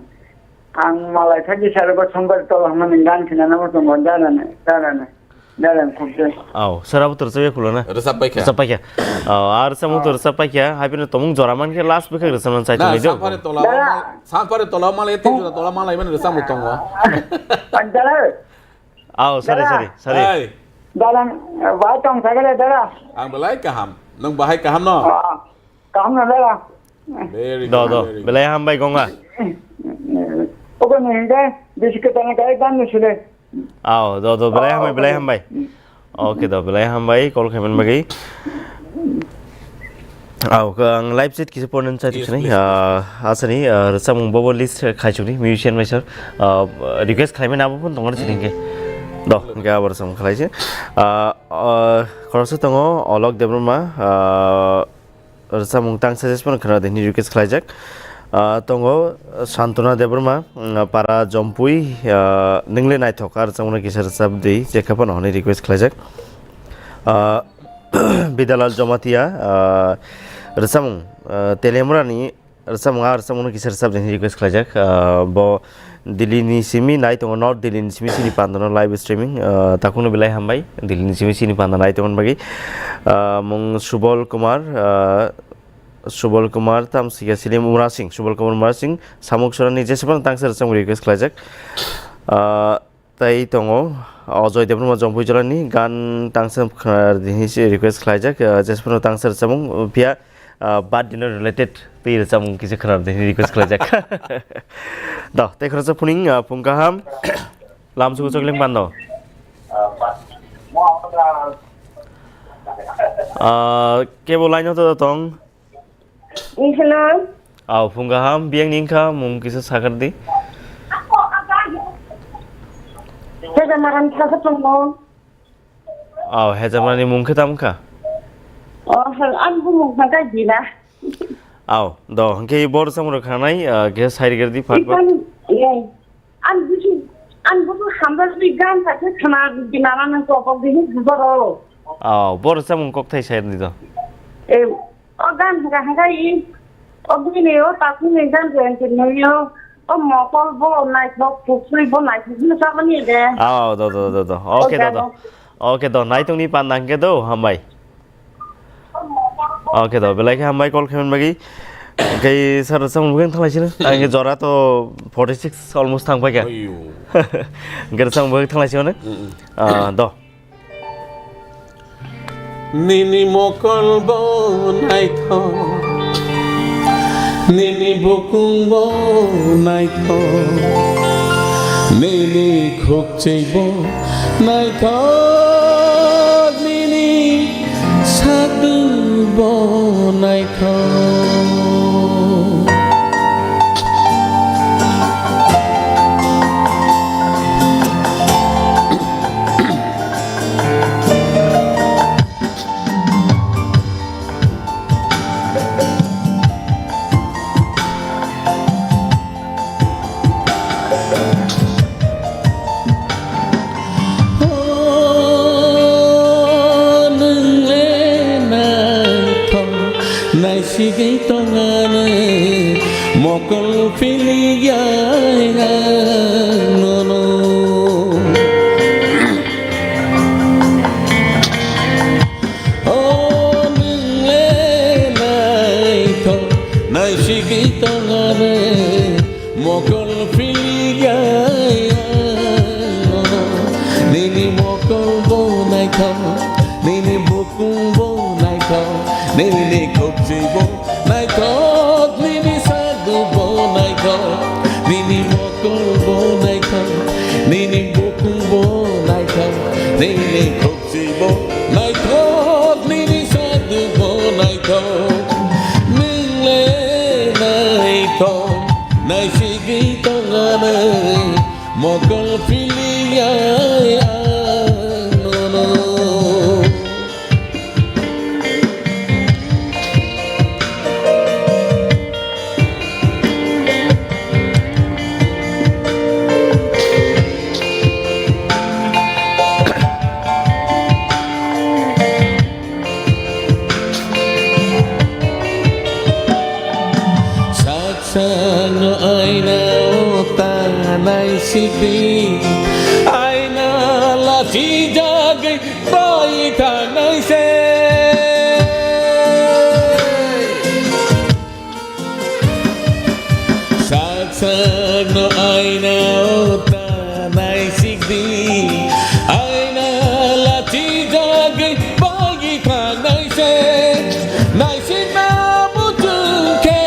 Ang malai thagi sargo songbar tola mani gan khina namo tongo, dara ne, dara ne. Dara khubje. Au, sara butur chabe khulana. Rwchap paikha. Rwchap paikha. Au, ar rwchap butur rwchap paikha. Hai bini tomung jora man khe last bwkhak rwchap man chai tongwi do. Sampare tola. Dara. Sampare tola malai tei jora tola malai mani rwchap tongo. Dara. Au, sorry, sorry, sorry. Hey. Dara, ba tong sagale dara. Ang belai kaham. Nung bahai kaham no? Ah, kaham no dara. Very good, do, do. Very good. Belai hambai gonga. Obo ni hingke bisi kwtangni kai dan ni sile. Aw, do, do, belai hambai, belai hambai. Okay, do, belai hambai, call khaimani bagwi. Aw, ang live chat kisa pornen chai. Yes, tuksinai, please, please. Ah, asani, ah, rwchapmung bobo list khaisukni, musician bai sir. Ah, request khlaimani abo phone tongo sini hingke. Do, hingke abo rwchapmung khlaisi. Ah, ah, khoroksa tongo, Olok Debbarma, ah, rwchapmung tangsa jesphano khwna de hwnwi request khlaijak. Ah, tongo Santona Debbarma, mm, para Jompui, ah, nwng le naithok, ah, rwchapmungno kisa rwchap di, je khe phano hwnwi request khlaijak. Ah, Bidalal Jomatia, ah, rwchapmung, ah, Telemurani rwchapmung, ah, rwchapmungno kisa rwchap di hwnwi request khlaijak. Ah, bo Delhi ni simi nai tongo, North Delhi ni simi chini panda no live streaming, ah, takhukno belai hambai, Delhi ni simi chini panda nai tongmani bagwi. Ah, mung Subol Kumar, ah, Subol Kumar, tamo sikya Silim Umrasing, Subol Kumar Umrasing, Samuk Sorani, jesphano tangsa rwchapmung request khlaijak. Ah, tei tongo Ajoy Debbarma Jompui Jolani, gan tangsa khwna di hwnwi se request khlaijak, ah, jesphano tangsa rwchapmung, phiya ah, birthday no related tei rwchapmung kisa khwna di hwnwi request khlaijak. Do, tei khoroksa phuning, ah, phung kaham. Lam sugo chokling pando. Ah, kebo line o to tong. Hello. Aw, phung kaham, biyang ni wngkha, mung kisa sakar di. Hejamaran kisa tongo. Aw, hejamarani mung khe tamo kha? Oh, ang bumung kha khe Dina. Aw, do, hwnkhe bor samung rok khanai, ah, khe sai rwgir di phat phat. Ipan, ye. Ang busu, ang busu hambar di gan sa khe khana Dina na nang kok di boro. Aw, bor samung kok thai sai di do. Eh, O gan hwnkha hwnkha i, o bini o takhukni gan je hwnkhe nui o, o mokol bo naithok, pukhri bo naithok hwnwi chamani de. Ah, do, do, do, do. Okay, do, do. Okay, do. Naitongni panda hwnkhe do, hambai. Okay, do. Belai khe hambai call khaimani bagwi. Hwnkhe sir, samung bwkhang thanglai sino. Ang jora to forty six almost thangpai kha. Ayo. Hwnkhe samung bwkhang thanglai sino. Mm, mm. Ah, do. Nini mokol bo naithok, nini bukung bo naithok, nini khukchwi bo naithok, nini sadu bo naithok. Naisigwi tongani mokol piliya nono. O nwng le naithok, naisigwi tongani mokol piliya nono. Nini mokol bo naithok, nini bukung bo naithok, nini khukchwi bo naithok, nini sadu bo naithok, nini mokol bo naithok, nini bukung bo naithok, nini khukchwi bo naithok, nini sadu bo naithok. Nwng le naithok, naisigwi tongani mokol piliya nono. Sak sakno aina o ta naisigdi, aina lachijagwi bai thangnai se. Sak sakno aina o ta naisikdi, aina lachijagwi bai thangnai se. Naisikna muchung khe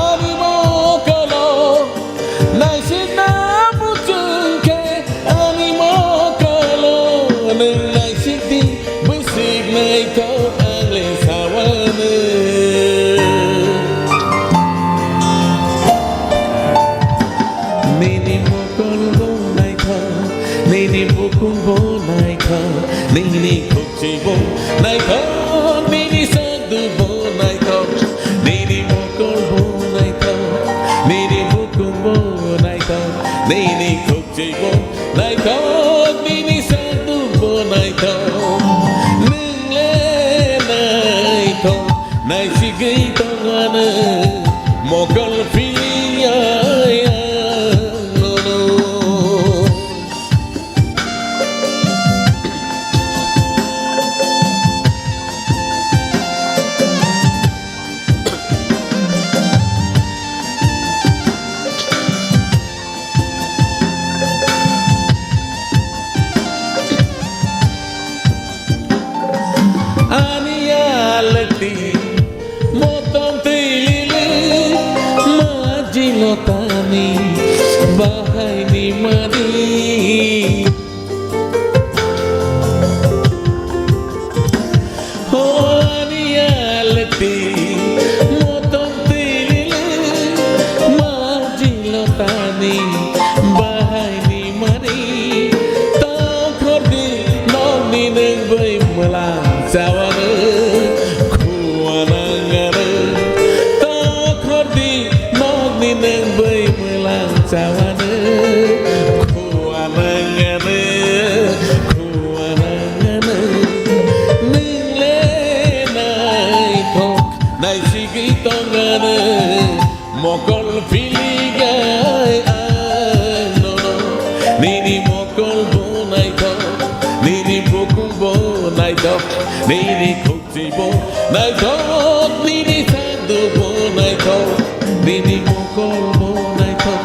ani mokolo, naisikna muchung khe ani mokolo, nwng naisikdi. Bwswk naithok ang le sawano. Nini mokol bo naithok, nini bukung bo naithok, nini khukchwi bo naithok, nini sadu bo naithok, nini mokol bo naithok, nini bukung bo naithok, nini khuk Chibok naithok, nini sadu bo naithok, nwng le naithok, naisigwi tongano mokol piliya nono. Ani alati motom twi lili, maji lotani bahai ni mani. Ho ani alati motom twi lili, maji lotani bahai ni mani. Tongkhordi nokni nwng bai mwlang chawano, khuwa nangano. Tongkhordi nokni nwng bai mwlang chawano, khuwa nangano, khuwa nangano. Nwng le naithok, naisigwi tongano, mokol piliya nono. Nini mokol bo naithok, nini bukung bo naithok, nini khuk Chibok naithok, nini sadu bo naithok, nini mokol bo naithok,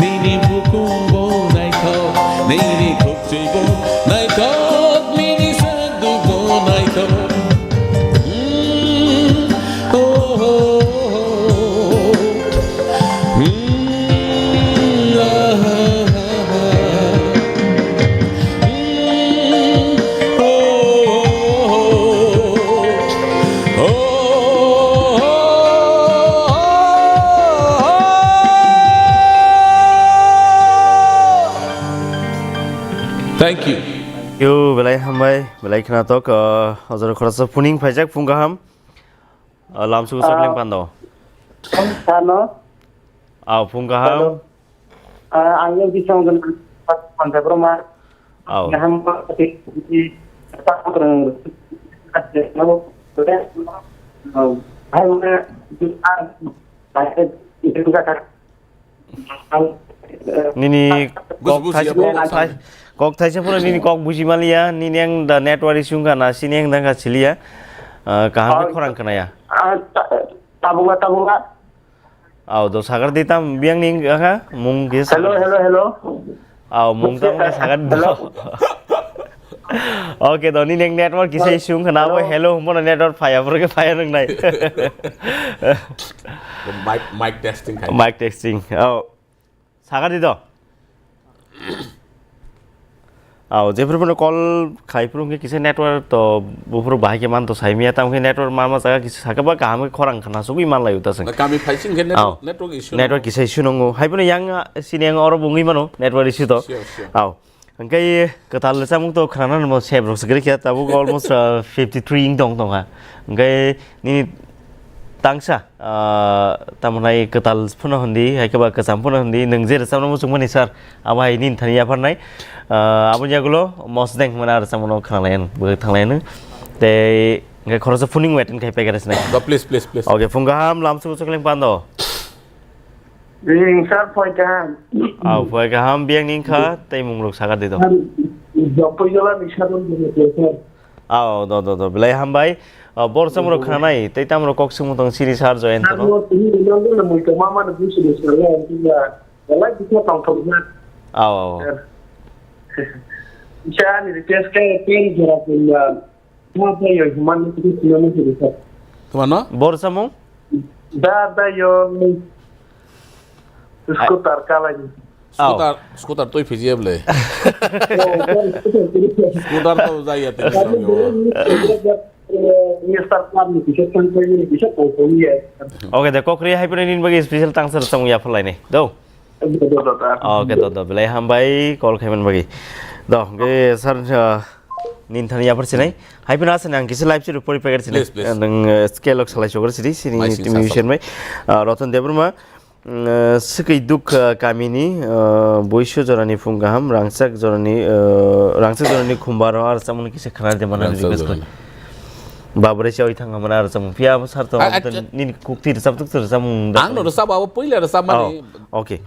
nini bukung bo naithok, nini khuk chibok naithok, nini sadu bo naithok. Mm, oh, oh, oh, oh. Thank you. Yo, belai hambai, belai khnatok, uh, ojoro khoroksa phuning phaijak, phung kaham. Ah, lamsugo Ah, sakleng pando. Sano. Ah, phung kaham. Hello. Ah, ang yang bisa menggunakan Panjab Roma. Au. Yang pasti di tak kurang. Oh. Nini Bus-, kok busi thaisa, ya, kok bus thai-, kok thaisa phano nini kok buji maliya, nini ang da network issue wngkha na, sini ang da wngkha siliya. Ah, kaham khe khorang khnaya. Ah, ta-, tabunga, tabunga. Aw, do sagar di tam biyang ni wngkha, mung kisa. Hello, hello, hello. Aw, mung tamo khe sagan do. Hello? Okay, do, nini network kisa issue wngkha na, abo hello hwnba no network phaya, borok khe phaya nang nai. Mic, mic testing khai. Mic testing. Aw. Sagan di do. Aw, jephru bono call khai phuru khe kisa network to buphuru bahai khe man to sai miya, tamo khe network ma ma jaga kisa sakhe ba kaham khe khorang khna sugui man lai uta seng. Na kami phai sing khe network, aw, network issue. Network kisa issue nongo. Hai bono yang, ah, sini yang oro bungui mano network issue to. Sure, sure. Aw. Hingke kwtal rwchapmung to khwnanani bo sep rok se kwrwi khe, tabuk almost, ah, fifty three wng tong tongkha. Hingke nini tangsa, ah, tamo nai kwtal phano hwndi, hai khe ba kwcham phano hwndi, nwng je rwchapna muchungmani sir, abo hai nini thani yapharnai. Ah, aboni yagulo Mosdeng hwnmani ah rwchapmano khwnalayan, bo thanglaiyan. Tei hingke khoroksa phuning wait khai paikarasnai. Do, please, please, please. Okay, phung kaham lamsu buchuk leng pando. Ring sir, phoi kaham. Aw, phoi kaham, biyang ni wngkha, tei mung rok sagar di do. Sir, Jopoi jola ni sir, sir. Aw, do, do, do, belai hambai. Aw, bor samung rok khwnanai, tei tamo rok kok swngmung tong siri sir Joyant no. Sir, no, tini ni nang gula mui tong mama ni busu ni sir, ya, ya, ya, belai bisa tong thok na. Aw, aw. Sir. Sir, ni request ke pen jora pun ya. Tuma tei yo himani twi sinani twi rikha. Tuma no? Bor samung? Da, da, yo, scooter kalai. Scooter, scooter twi phiji eble. Yo, yo, scooter twi phiji. Scooter to jai ya tei. Mister Club ni kisa tang twi ni kisa tong tong ya. Okay, de kokri hai pura nin bagi special tang sar samung ya phalai ni. Do. Do, do, do, do. Okay, do, do. Belai hambai call khaiman bagi. Do, ge sir, uh, Nini thani yaphar sinai. Hai phano asani ang kisa live chiro pori packet sinai. Please, please. Nang, uh, scale ok salai chokor sidi, sini Maising team sasa. Musician bai. Uh, Ratan Debbarma, mm, uh, Swkwi Duk, uh, kamini, uh, Boisu jorani phung kaham, Rangchak jorani, uh, Rangchak jorani khumbar ar samung kisa khana de mana Rangchak request jorani. Koi. Babure choi thang mana ar samung. Pia abo sar to, ah, abo to ah, nini kukti resap tuk resap mung. Ang no resap abo puila resap mani. Oh, okay.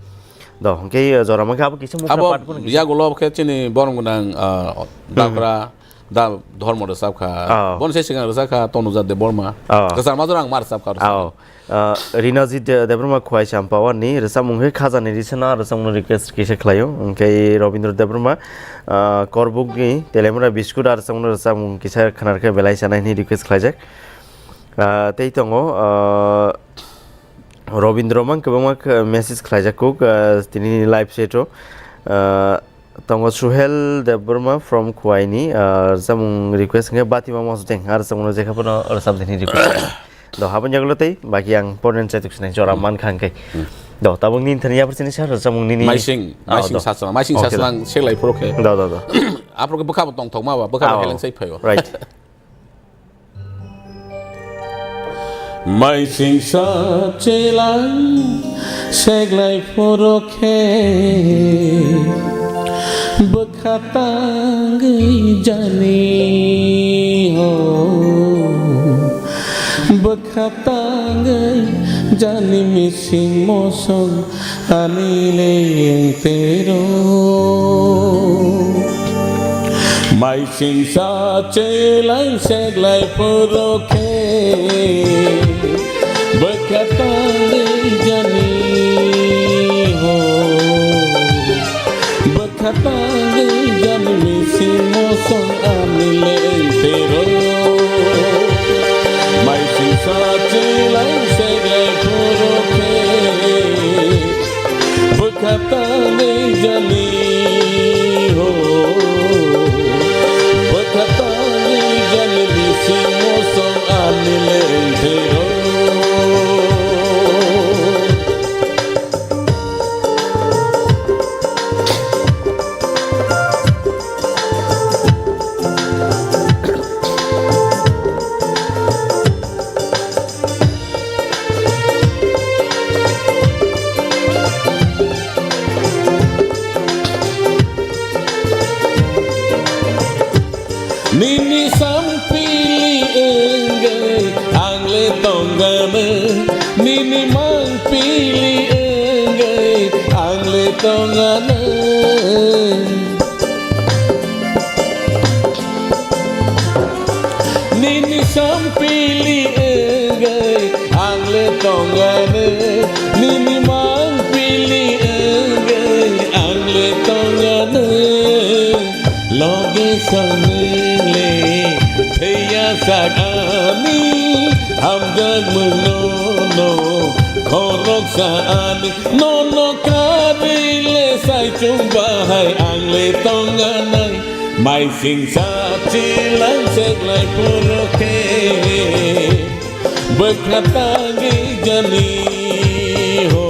Do, hwnkhe, uh, jora mankhe abo kisa mukha abo part phano kisa. Yagulo khe chini borom gwnang, uh, hmm, dakra, da dhormo rwchapkha. Oh. Bon se sigang rwchapkha Tanuja Debbarma. Oh. Kwchar majra ang ma rwchapkha rwchapkha. Oh. Uh, Rinajit De-, Debbarma Khwai Champawani rwchapmung khe Khajani Risana rwchapmung request kisa khlaio. Hwnkhe Robindra Debbarma, uh, Korbukni Telemura Biscuit ar rwchapmung rwchapmung kisa khwnar khe belai chanai hwnwi request khlaijak. Uh, tei tongo, uh, Robindra mang kwbangma khe message khlaijak kuk, ah, tini live chat o. Ah, tongo Suhel Debbarma from Khwaini, ah, rwchapmung request hwnkhe Batima Mosdeng, ah, rwchapmung no jekha phano rwchap dini request. Do, habang jagolo tei, baki ang ponen chaituk sinai jora man kha hwnkhe. Hmm. Do, tabuk nini thani yapri sini sir, rwchapmung nini. Maising, ah, Maising do. Saslang, Maising okay, do. Saslang seklai phuru khe. Do, do, do. Aphuru khe bwkha bo tongthokma ba, bwkha bo ah, heleng sai phaio. Right. Maisingsa chelai seglai phoro khe bwkha tangwi jani ho, bwkha tangwi jani mising mosong ani leng tero. Maisingsa chelai seglai phoro khe bwkha tangwi jani ho, bwkha tangwi jani mising mosong ani leng tero. Maisingsa chelai seglai phoro khe bwkha tangwi jani ho, bwkha tangwi jani mising mosong ani leng tero. Tongano, nini mang pili wngwi ang le tongano. Nini sampili wngwi ang le tongano, nini mangpili wngwi ang le tongano. Loge songwng le thwiya sak ani, hamjak mwng nono khoroksa ani. Nono karwi le saichung bahai ang le tonganai, maising sa chilang seklai puro khe bwkha tangwi jani ho,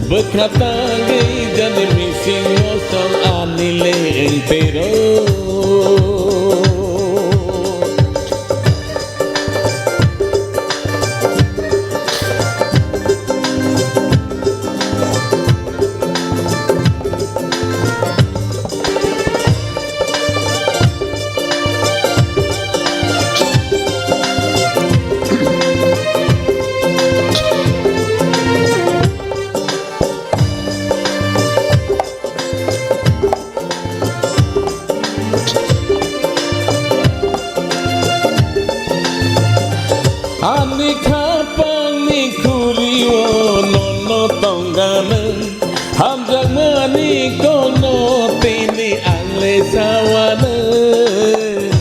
bwkha tangwi jani mising mosong ani leng tero. Ani khapangni khuri-o nono tongganai, hamjakmani kono tini ang le sawanai.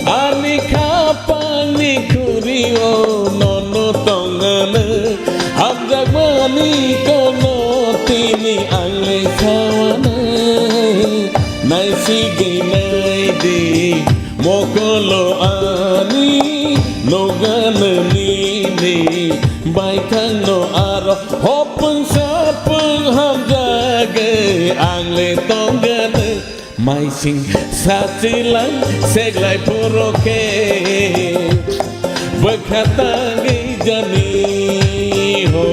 Ani khapangni khuri-o nono tongano, hamjakmani kono tini ang le sawanai. Naisigwi naidi mokolo ani, nogano nini baithangno aro hopung sapung hamjagwi ang le tongano. Maising sachilang seglai puro khe bwkha tangwi jani ho,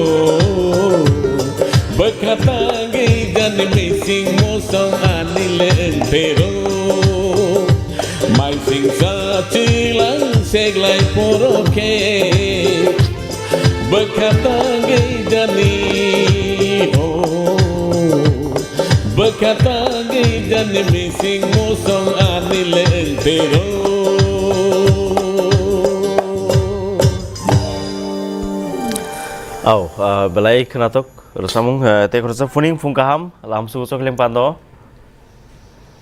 bwkha tangwi jani mising mosong ani leng pero. Maising sachilang seglai puro khe bwkha tangwi jani ho, bwkha tangwi jani mising mosong ani leng tero. Au, ah, belai khwnathok rwchapmung, ah, tei khoroksa phuning phung kaham, lamsu chokling pando.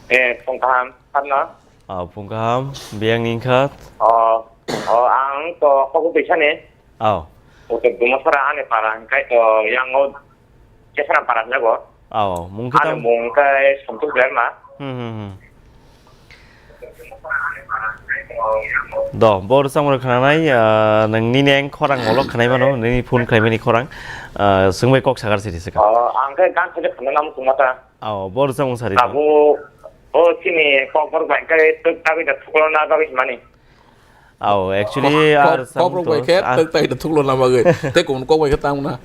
Eh, phung kaham, phanno. Au, phung kaham, biyang ningkhat. Oh, oh, ang to kok bisani. Au. Utok Dumasara ani para hingkai to yang o Chesra para jago. Au, mung khe ani tang mung kai Santosh Debbarma. Hmm, hmm, hmm. Do, bor samung khwnanai, ah, nang nini ang khorang molo khwnai mano, nini phone khlaimani khorang, ah, swngbai kok sakar siri swkang. Oh, ang khe gan thajak khwnai namu tungmata. Au, bor samung sari. Abo, o chini kok bor bai kai tuk tabi da thuklo na tabi mani. Au, actually, kok, ar kok, kok rok bai khe, ah, tak tai da thuklo na bagwi. Tei kun kok bai khe tang na.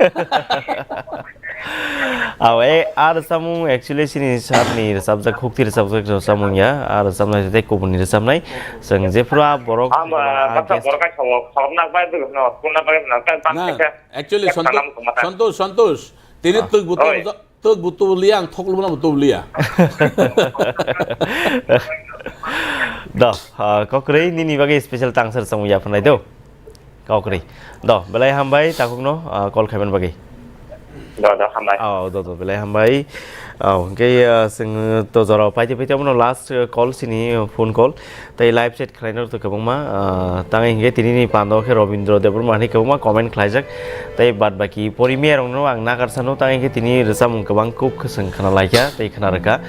Au, e, ar samung actually sini sar ni rwchapjak, khukti rwchapjak rwchapmung ya. Ar rwchapnai tei kubun ni rwchapnai. Chwng jephru a borok, amba, ah, kata guest borok kai songo, songo nak bai dwgwk no, kun na bai na, kan pan na, khe. Actually, khe Santosh, tanam kumata. Santosh, Santosh, tini ah, tuk buto oi. Tuk bo tubulia, ang thok lubuna bo tubulia. Do, ah, kokrwi nini bagwi special tangsar samung yaphanai do. Kokrwi. Do, belai hambai takhukno, ah, call khaiman bagwi. Do, do, hambai. Oh, do, do, belai hambai. Oh, hwnkhe, ah, chwng to jorao paite paite abono last, ah, call sini, ah, phone call. Tei live chat khlainai rok to kwbangma, ah, tangwi hwnkhe tini ni pando khe Robindra Debbarma hinwi kwbangma comment khlaijak. Tei bad baki porimiya rokno ang nakarsa no tangwi hwnkhe tini rwchapmung kwbang kuk khwswng khna laikha tei khna rwkha.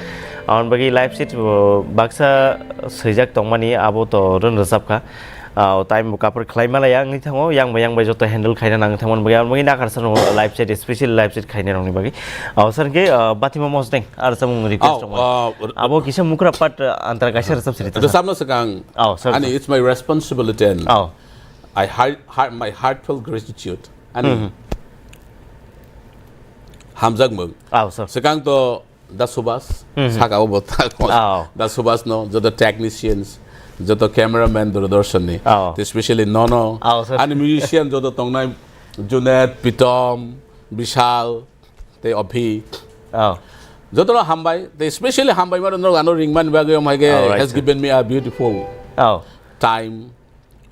Aboni bagwi live chat, oh, baksa swijak tongmani abo to rwn rwchapkha. Ah, o time bo kapur khlai malaya wngwi thango, yang bai yang bai joto handle khaina nangwi thangmani bagwi, aboni bagwi nakarsa no live chat, special live chat khainai rokni bagwi. Ah, sir hwnkhe, ah, Batima Mosdeng, ar samung request tongmani. Ah, abo kisa mukra pat, ah, antara kaisa rwchap siri ta. Rwchapna swkang. Oh, sorry, ani, sorry. It's my responsibility and oh. I heart, heart, my heartfelt gratitude. Ani. Hmm, hmm. Hamjakmung. Oh, sir. Swkang to Da Subhas, hmm, saka o bo ta ko. Oh. Da Subhas no, joto technicians, joto cameraman Doordarshan ni. Oh. Te especially nono, oh, sir, ani musician joto tongnai, Junaid, Pritom, Bishal, te Abhi. Oh. Joto no hambai, te especially hambai maro no ano ringman bagwi om hai ke, oh, right, has, sir, given me a beautiful, oh, time.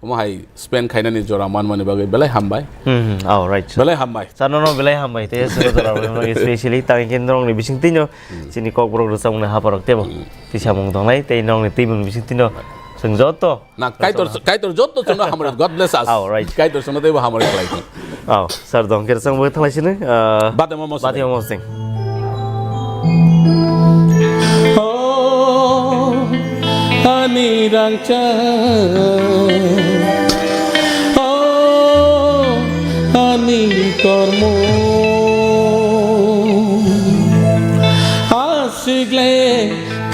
Omo hai spend khainani jora manmani bagwi belai hambai. Hmm, hmm. Oh, right, sir. Belai hambai. Sir, nono belai hambai. Te sir, jora manmani especially tang khe norokni bising tino, hmm, chini kokborok rwchapmungni haparok tebo, hmm, tisamung tongnai, tei norokni twi bini bising tino chwng joto. Na, Kaitor, Kaitor joto chwngno hamari, God bless us. Oh, right. Kaitor chwngno teibo hamari khlai thung. Oh, sir, dong khe rwchapmung thalai sini, ah, Batema Mosodeng. Batema Mosodeng. Oh, ani rangchak, oh, ani kormo. Aswk le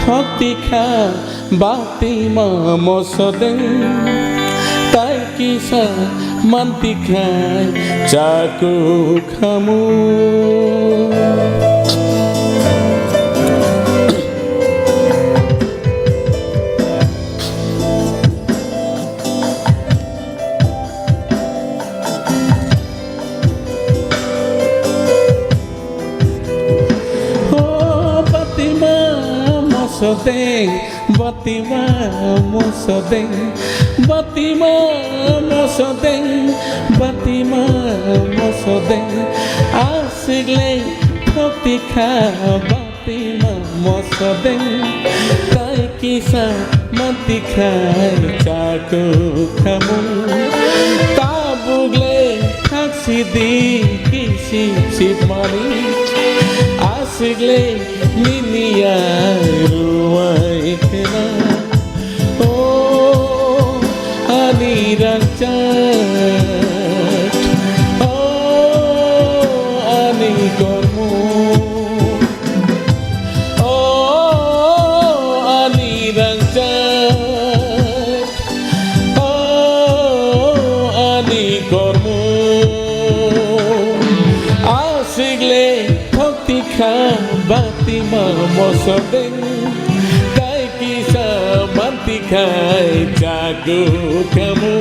thok tikha Batema Mosodeng, tai kisa manti khai chaku khamu. Oh, Batema Mosodeng, Batema Mosodeng, Batema Mosodeng, Batema Mosodeng. Aswk le thok tikha Batema Mosodeng, tai kisa manti khai chaku khamu. Tabuk le thak sidi kisip sip mani, aswk le nini ya ruwai khena. Oh, ani rangchak, oh, ani kormo. Oh, ani rangchak, oh, ani kormo. Aswk le thok tikha Batema Mosodeng, tai kisa manti khai chaku khamu.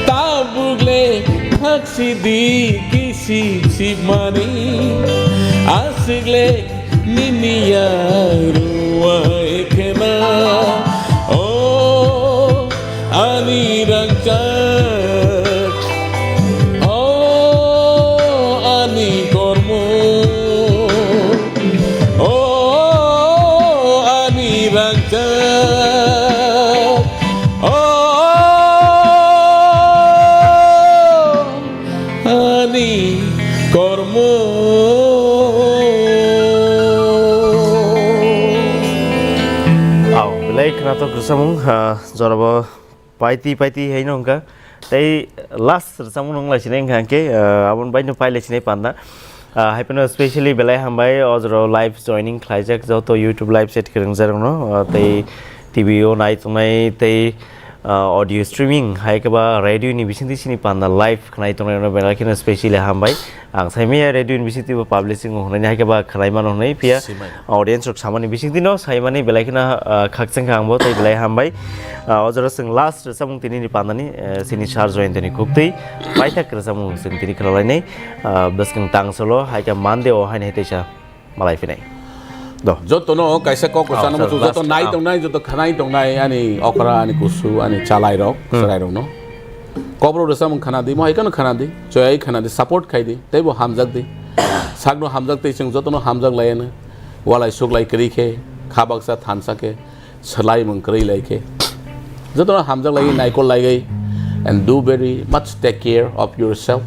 Tabuk le thak sidi kisip sip mani, aswk le nini ya ruwai khena. Oh, ani rangchak, oh, ani kormo, oh, ani rangchak, oh, ani kormo. Au, belai khwnathok rwchapmung, ah, jorabo paiti paiti haino wngkha. Tei last rwchapmung nung lai sinai wngkha hwnkhe, ah, aboni baino pai lai sinai panda. Ah, hai phano specially belai hambai o jorao live joining khlaijak joto YouTube live chat kwrwngjakrokno, ah, tei T V o nai tongnai tei ah, audio streaming hai khe ba radio ni bisingtwi chini panda live khnai tongnai rokno belai kheno specially hambai. Ang sai manya radio ni bisingtwi bo publishing hwnwi hai khe ba khnai mano hwnwi phiya Simai. Audience rok samani bisingtwi no saimani belai kheno, ah, khakchang kha ang bo tei belai hambai. Ah, o jora chwng last rwchapmung tini ni pandani, eh, chini Sir Joyantani khuktwi paithak rwchapmung chwng tini khwlalainai, ah, bwskang tang solo hai khe Monday o haini hai teisa malai phinai. Do. Jotono kaisa kok oh, sana sir, muchung, joto last, nai ah. Tongnai, joto khanai tongnai, ani okra, ani kusu, ani chalai rok, hmm. Chwrai rokno. Kokborok rwchapmung khana di, mo hai kheno khana di, choyai khana di, support khai di, teibo hamjak di. Sakno hamjak tei chwng jotono hamjak laiano. Walai suklai kwrwi khe, kha baksa thansa khe, swlaimung kwrwi lai khe. Jotono hamjak laiwi, naikol laiwi, and do very much take care of yourself.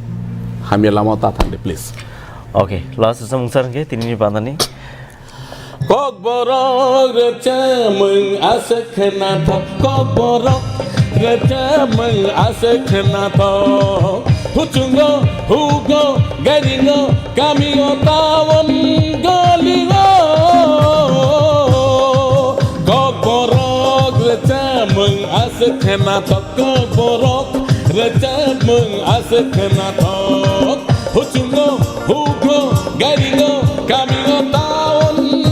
Hamya lama ta thangdi, please. Okay, last samung sar hwnkhe tinini bandani. Kokborok rwchapmung aswk khwnathok, kokborok rwchapmung aswk khwnathok. Huchungo, hugo, gairingo, kamio, taon, golio. Kokborok rwchapmung aswk khwnathok, kokborok rwchapmung aswk khwnathok. Huchungo, hugo, gairingo, kamio, taon,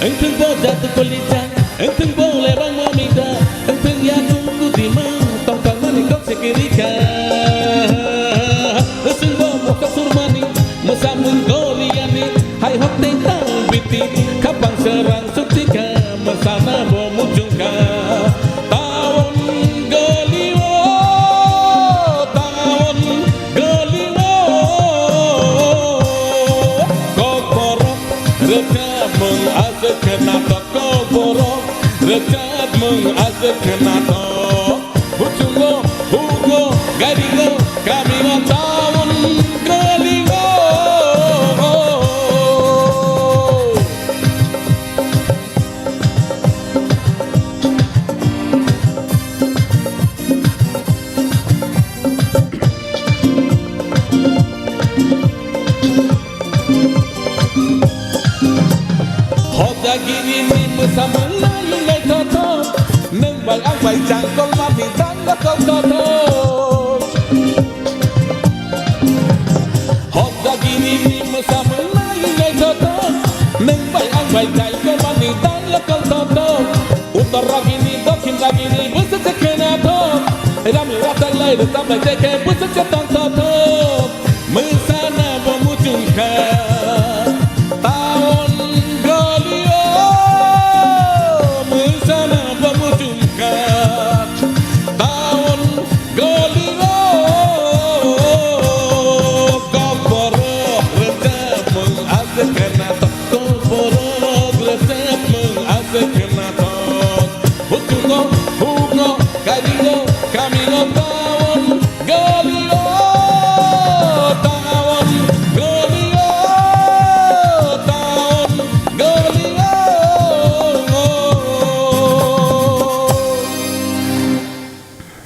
Wngthwng bo jat kolijak, wngthwng bo lebang mamita, wngthwng ya chwng kudima, tongthokmani kok se kwrwi kha. Wngthwng bo mokol surmani, mwsamung goliani, hai hok tei tal biti, khapang serang sukti kha, mwsana bo muchung kha. Taon goli o, taon goli o, kokborok rwchapmung aswk khwnathok, kokborok rwchapmung aswk khwnathok. Buchungo, hugo, gairingo, kamio taon goli o. Hojagini ni mwsamung nai naithothok, nwng bai ang bai jang kolmani jang lokol tothok. Hojagini ni mwsamung nai naithothok, nwng bai ang bai jang kolmani jang lokol tothok. Uttor ragini, dokhin ragini, bwswk se khwnathok. Rami rachak lai, rwchap lai, tei khe bwswk se tongthothok. Mwsana bo muchung kha, taon goli o. Mwsana bo muchung kha, taon goli o. Kokborok rwchapmung aswk khwnathok, kokborok rwchapmung aswk khwnathok. Buchungo, hugo, gairingo, kamio taon goli o, taon goli o, taon goli o.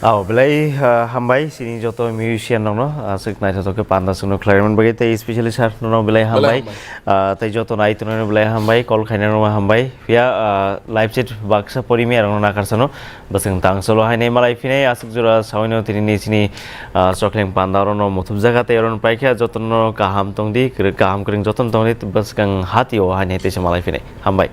Ao, belai, ah, hambai, sini joto musician rokno, ah, aswk naithothok khe panda chwngno khlai rwmani bagwi, tei especially sir nono belai Belai hambai. hambai. Ah, tei joto nai tongnai belai hambai, call khainai rokno hambai. Phiya, ah, live chat baksa porimi arokno nakar sano. Bwswng tang solo hainai malai phinai, aswk jora sawino tini ni sini, ah, chokhleng panda orono muthubjak kha tei orono paikha jotono kaham tongdi, kwrwi kaham kwrwng jotono tongdi, bwswkang hatio hainai teisa malai phinai. Hambai.